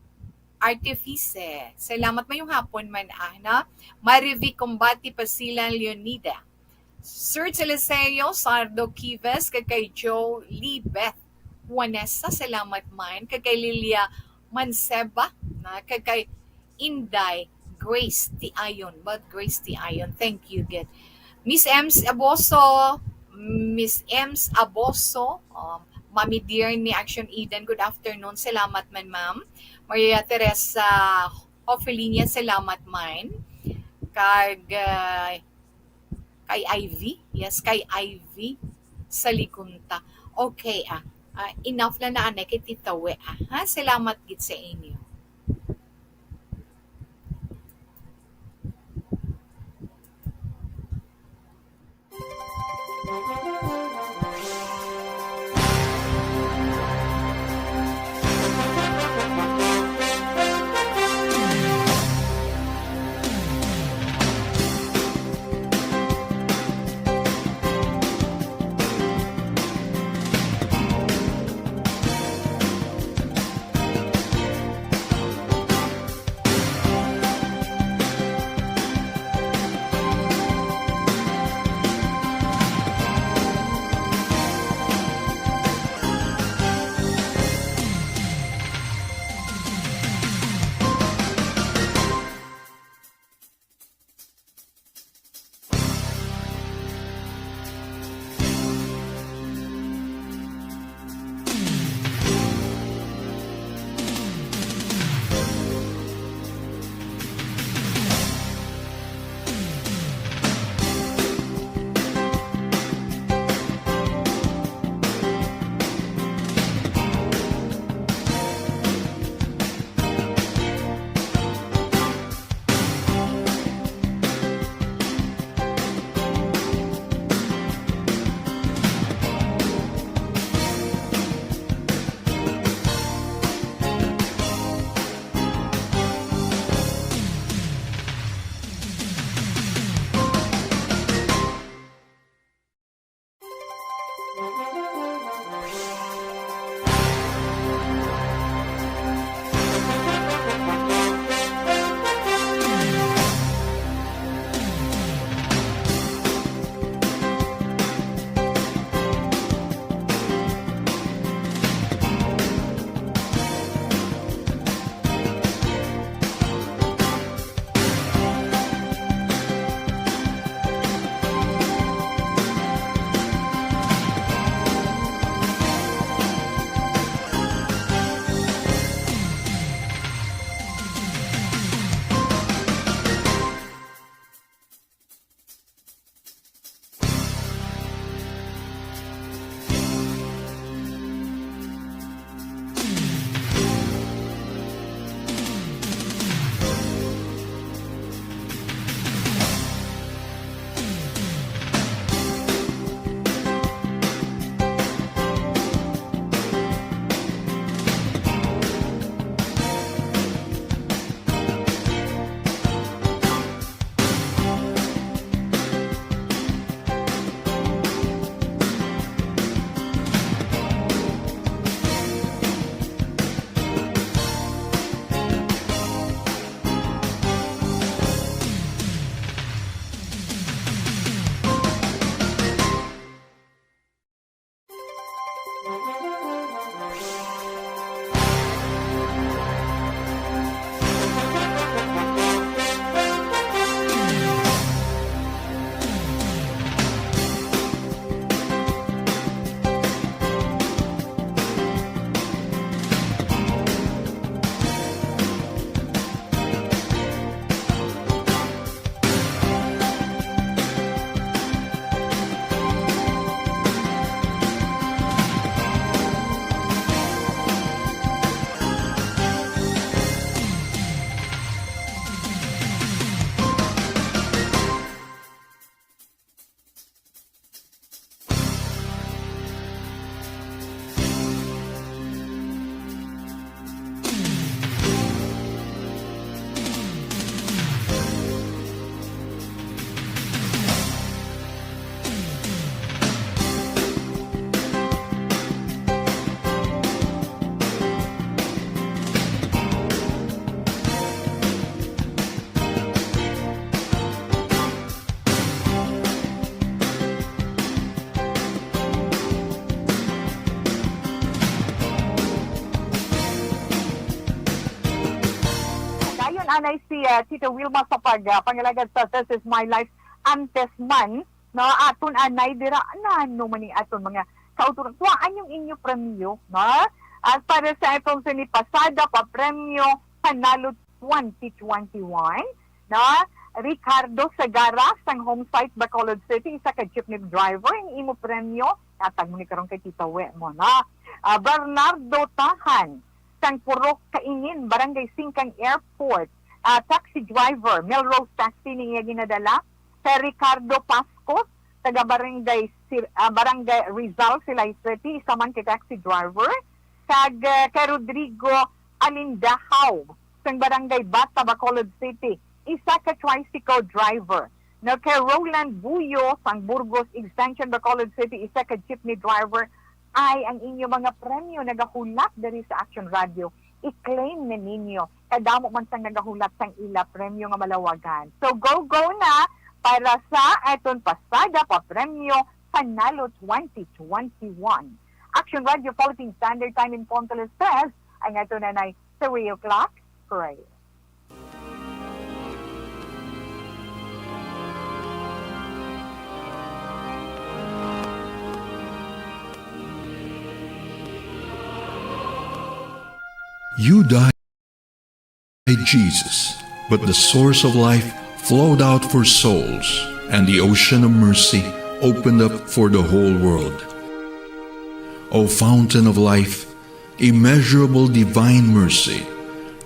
Artifice, salamat, mayong hapon man, ah, na. Marivic Combati Pasilan Leonida, Serge Eliseo Sardo Kives, kag kay Joe Lee Beth Juanesa, salamat man, kag kay Lilia Manseba, na, kag kay Inday Grace Tiayon, but Grace Tiayon, thank you gid. Miss Ems Aboso, Miss Ems Aboso, um, Mami Dear ni Action Eden, good afternoon, salamat man, ma'am. Maria Teresa Ofelinia, salamat man. Kag, ah, kay Ivy. Yes, kay Ivy Saligunta. Okay, ah. Ah, enough na na, anay, kay Tita We, ah. Ha? Salamat gid sa inyo. Anay si, ah, Tita Wilma sa pag, ah, pangalagad sa This Is My Life. Antes man, no, aton anay dira, nano man ni aton mga kauturan. Kuhaan yung inyo premyo, no? At para sa atong sini pasada pa premyo, Panalo twenty twenty-one, no? Ricardo Sagara sang Home Site, Bacolod City, isa ka jeepney driver, ang imo premyo, natag mo ni karon kay Tita We mo, no? Ah, Bernardo Tahan sang Purok Kaingin, Barangay Singkang Airport, ah, taxi driver, Melrose Taxi ni iya ginadala. Kay Ricardo Pascos, taga Barangay Sir-, ah, Barangay Rizal, Silay City, isa man kay taxi driver. Kag, ah, kay Rodrigo Alindahaw, sang Barangay Bata, Bacolod City, isa ka tricycle driver. No, kay Roland Buyo, sang Burgos Extension, Bacolod City, isa ka jeepney driver. Ay, ang inyo mga premyo nagahulat diri sa Action Radio. I-claim na ninyo. Kadamo man sang nagahulat sang ila premyo nga malawagan. So, go, go na para sa aton pasada pa premyo Panalo twenty twenty-one. Action Radio Philippine Standard Time in Punta Los Tres, ang ato nanay three o'clock prayer. You died, Jesus, but the source of life flowed out for souls, and the ocean of mercy opened up for the whole world. O fountain of life, immeasurable divine mercy,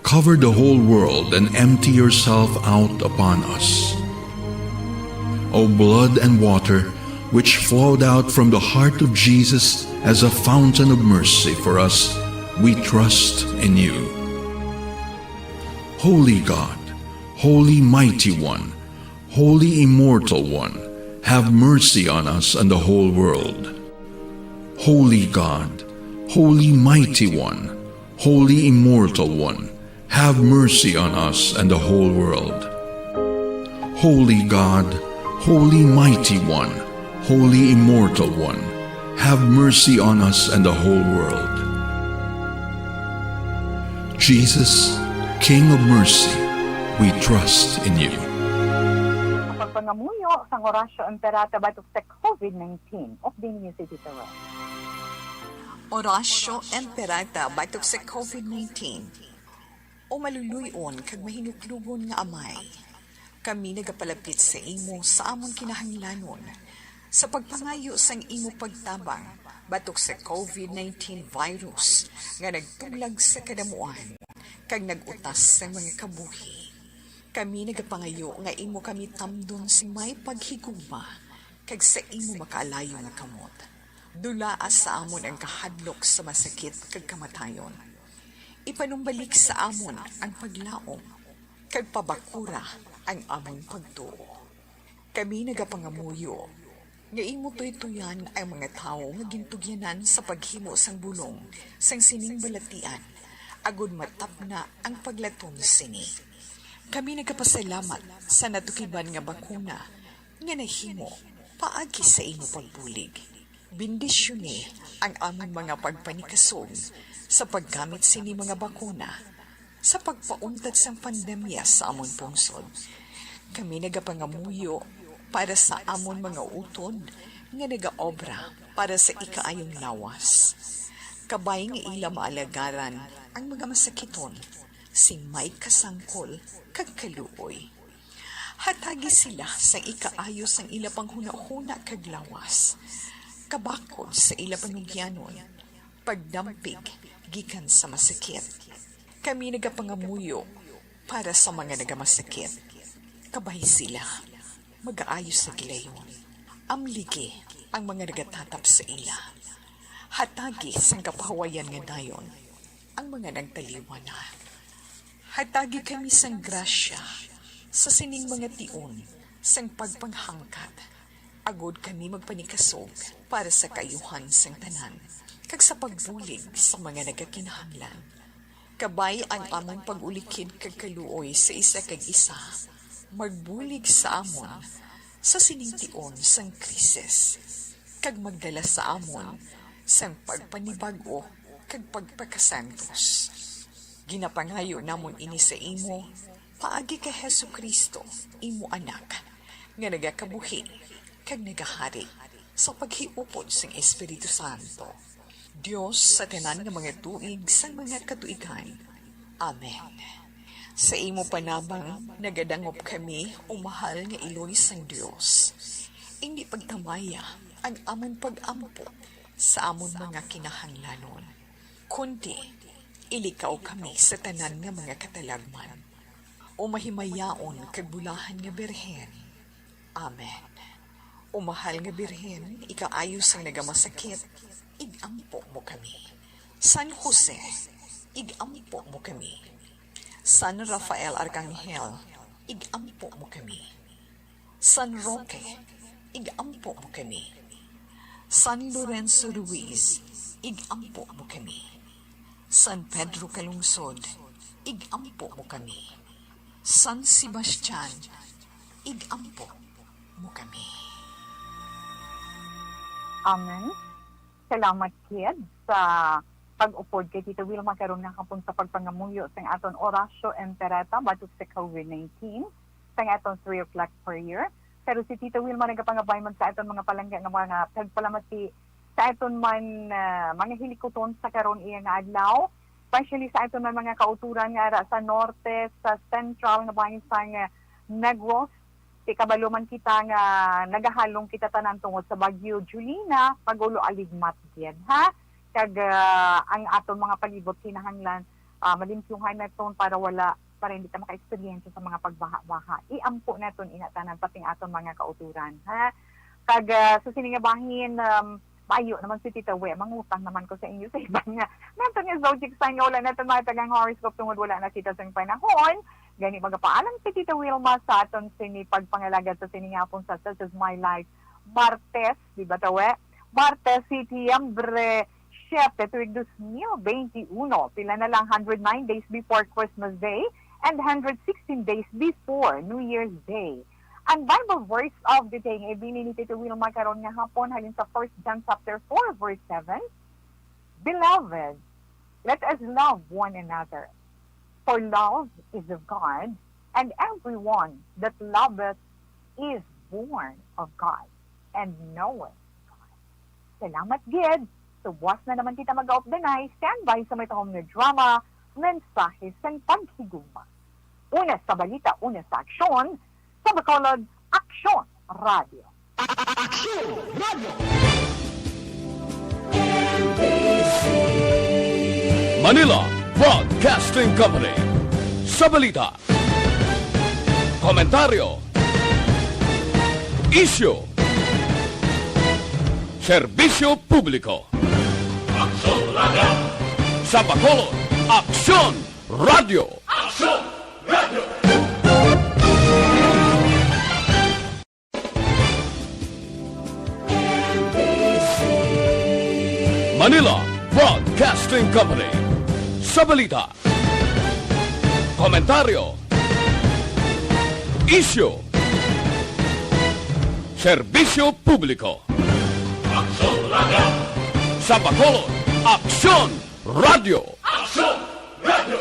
cover the whole world and empty yourself out upon us. O blood and water, which flowed out from the heart of Jesus as a fountain of mercy for us, we trust in you. Holy God, Holy Mighty One, Holy Immortal One, have mercy on us and the whole world. Holy God, Holy Mighty One, Holy Immortal One, have mercy on us and the whole world. Holy God, Holy Mighty One, Holy Immortal One, have mercy on us and the whole world. Jesus, King of mercy, we trust in you. Ang pagpangamuyo sang Oratio Imperata batok sa COVID nineteen. Update niyo si Tito Ron. Oratio Imperata batok sa COVID nineteen. O maluluy-on kag mahinuklugon nga Amay, kami nagapalapit sa imo sa amon kinahanglanon sa pagpangayo sang imo pagtabang batok sa COVID nineteen virus nga nagtuglag sa kadamuan kag nag-utas sang mga kabuhi. Kami nagapangayo nga imo kami tamdon sing may paghigugma kag sa imo makaalayo nga kamot. Dulaa sa amon ang kahadlok sa masakit kag kamatayon. Ipanumbalik sa amon ang paglaom, kag pabakura ang amon pagtuo. Kami nagapangamuyo nga imo tuytoyan ang mga tawo nga gintugyanan sa paghimo sang bulong sang sining balatian, agod matapna ang paglatom sini. Kami nagapasalamat sa natukiban nga bakuna nga nahimo paagi sa imo pagbulig. Bendisyoni ang amon mga pagpanikasog sa paggamit sini mga bakuna sa pagpauntat sang pandemya sa amon pungsod. Kami nagapangamuyo para sa amon mga utod nga nagaobra para sa ikaayong lawas. Kabay nga ila maalagaran ang mga masakiton sing may kasangkol kag kaluoy. Hatagi sila sang ikaayo sang ila panghunahuna kag lawas, kabakod sa ila panugyanon, pagdampig gikan sa masakit. Kami nagapangamuyo para sa mga nagamasakit. Kabay sila magaayo sa gilayon. Amligi ang mga nagatatap sa ila. Hatagi sang kapahuwayan nga dayon ang mga nagtaliwan na. Hatagi kami sang grasya sa sining mga tion sang pagpanghangkat, agod kami magpanikasog para sa kaayuhan sang tanan, kag sa pagbulig sa mga nagakinahanglan. Kabay ang amon pag-ulikid kag kaluoy sa isa kag isa, magbulig sa amon sa sining tion sang krisis, kag magdala sa amon sang pagpanibag-o kag pagpakasantos. Ginapangayo namon ini sa imo Paagi kay Jesu-Cristo, imo Anak, nga nagakabuhi kag nagahari sa paghiupod sang Espiritu Santo, Dios sa tanan nga mga tuig sang mga katuigan. Amen. Sa imo panabang nagadangop kami, o mahal nga Iloy sang Dios. Indi pagtamaya ang amon pag-ampo sa amon mga kinahanglanon, kundi ilikaw kami sa tanan nga mga katalagman. O mahimayaon kag bulahan nga Birhen. Amen. O mahal nga Birhen, ikaayo sang nagamasakit, ig-ampo mo kami. San Jose, ig-ampo mo kami. San Rafael Arcangel, ig-ampo mo kami. San Roque, ig-ampo mo kami. San Lorenzo Ruiz, ig-ampo mo kami. San Pedro Calungsod, ig-ampo mo kami. San Sebastian, ig-ampo mo kami. Amen. Salamat gid sa pag-upod kay Tita Wilma karon nga hapon sa pagpangamuyo sang aton Oratio Imperata batok sa COVID nineteen, sang aton three o'clock prayer. Pero si Tita Wilma nagapangabay man sa aton mga palangga nga mga tagpalamati sa aton man, ah, mga hilikuton sa karon iya nga adlaw, especially sa aton man mga kauturan nga ara sa norte, sa central nga bahin sang, ah, Negros. Kay kabalo man kita nga nagahalong kita tanan tungod sa Bagyo Julina, pag-ulo aligmat gid, ha? Kag, ah, ang aton mga palibot kinahanglan, ah, malimpyuhan naton para wala, para hindi ta maka-eksperyensya sa mga pagbaha-baha. Iampo naton ina tanan, pati ang aton mga kauturan, ha? Kag, ah, sa sini nga bahin, um, maayo naman si Tita We, mangutang naman ko sa inyo sa iban nga. Nato nga zodiac sign nga wala naton mga tagang horoscope tungod wala na kita sang panahon. Gani magapaalam si Tita Wilma sa aton sini pagpangalagad sa sini nga hapon sa This Is My Life, Martes, di ba, Tawe? Martes, Setyembre siete, tuig dos mil beintiuno. Pila na lang, hundred nine days before Christmas Day and hundred sixteen days before New Year's Day. Ang Bible verse of the day nga ibili ni Tita Wilma karon nga hapon halin sa First John chapter four, verse seven, "Beloved, let us love one another, for love is of God, and everyone that loveth is born of God, and knoweth God." Salamat gid. Subwas na naman kita mag-aupdanay. Standby sa may tahom nga drama, Mensahe sang Paghigugma. Una sa balita, una sa aksyon, sa Bacolod, Aksyon Radio. Aksyon Radio. Manila Broadcasting Company. Sa balita, komentaryo, isyu, serbisyo publiko. Aksyon Radio. Sa Bacolod, Aksyon Radio. Aksyon Radio. Manila Broadcasting Company. Sa balita, komentaryo, isyu, serbisyo publiko. Aksyon Radio. Sa Bacolod, Aksyon Radio. Aksyon Radio.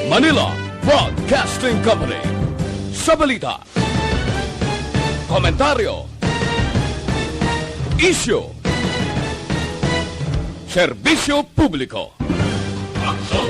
Manila Broadcasting Company. Sa balita, komentaryo, isyu, serbisyo publiko. Aksyon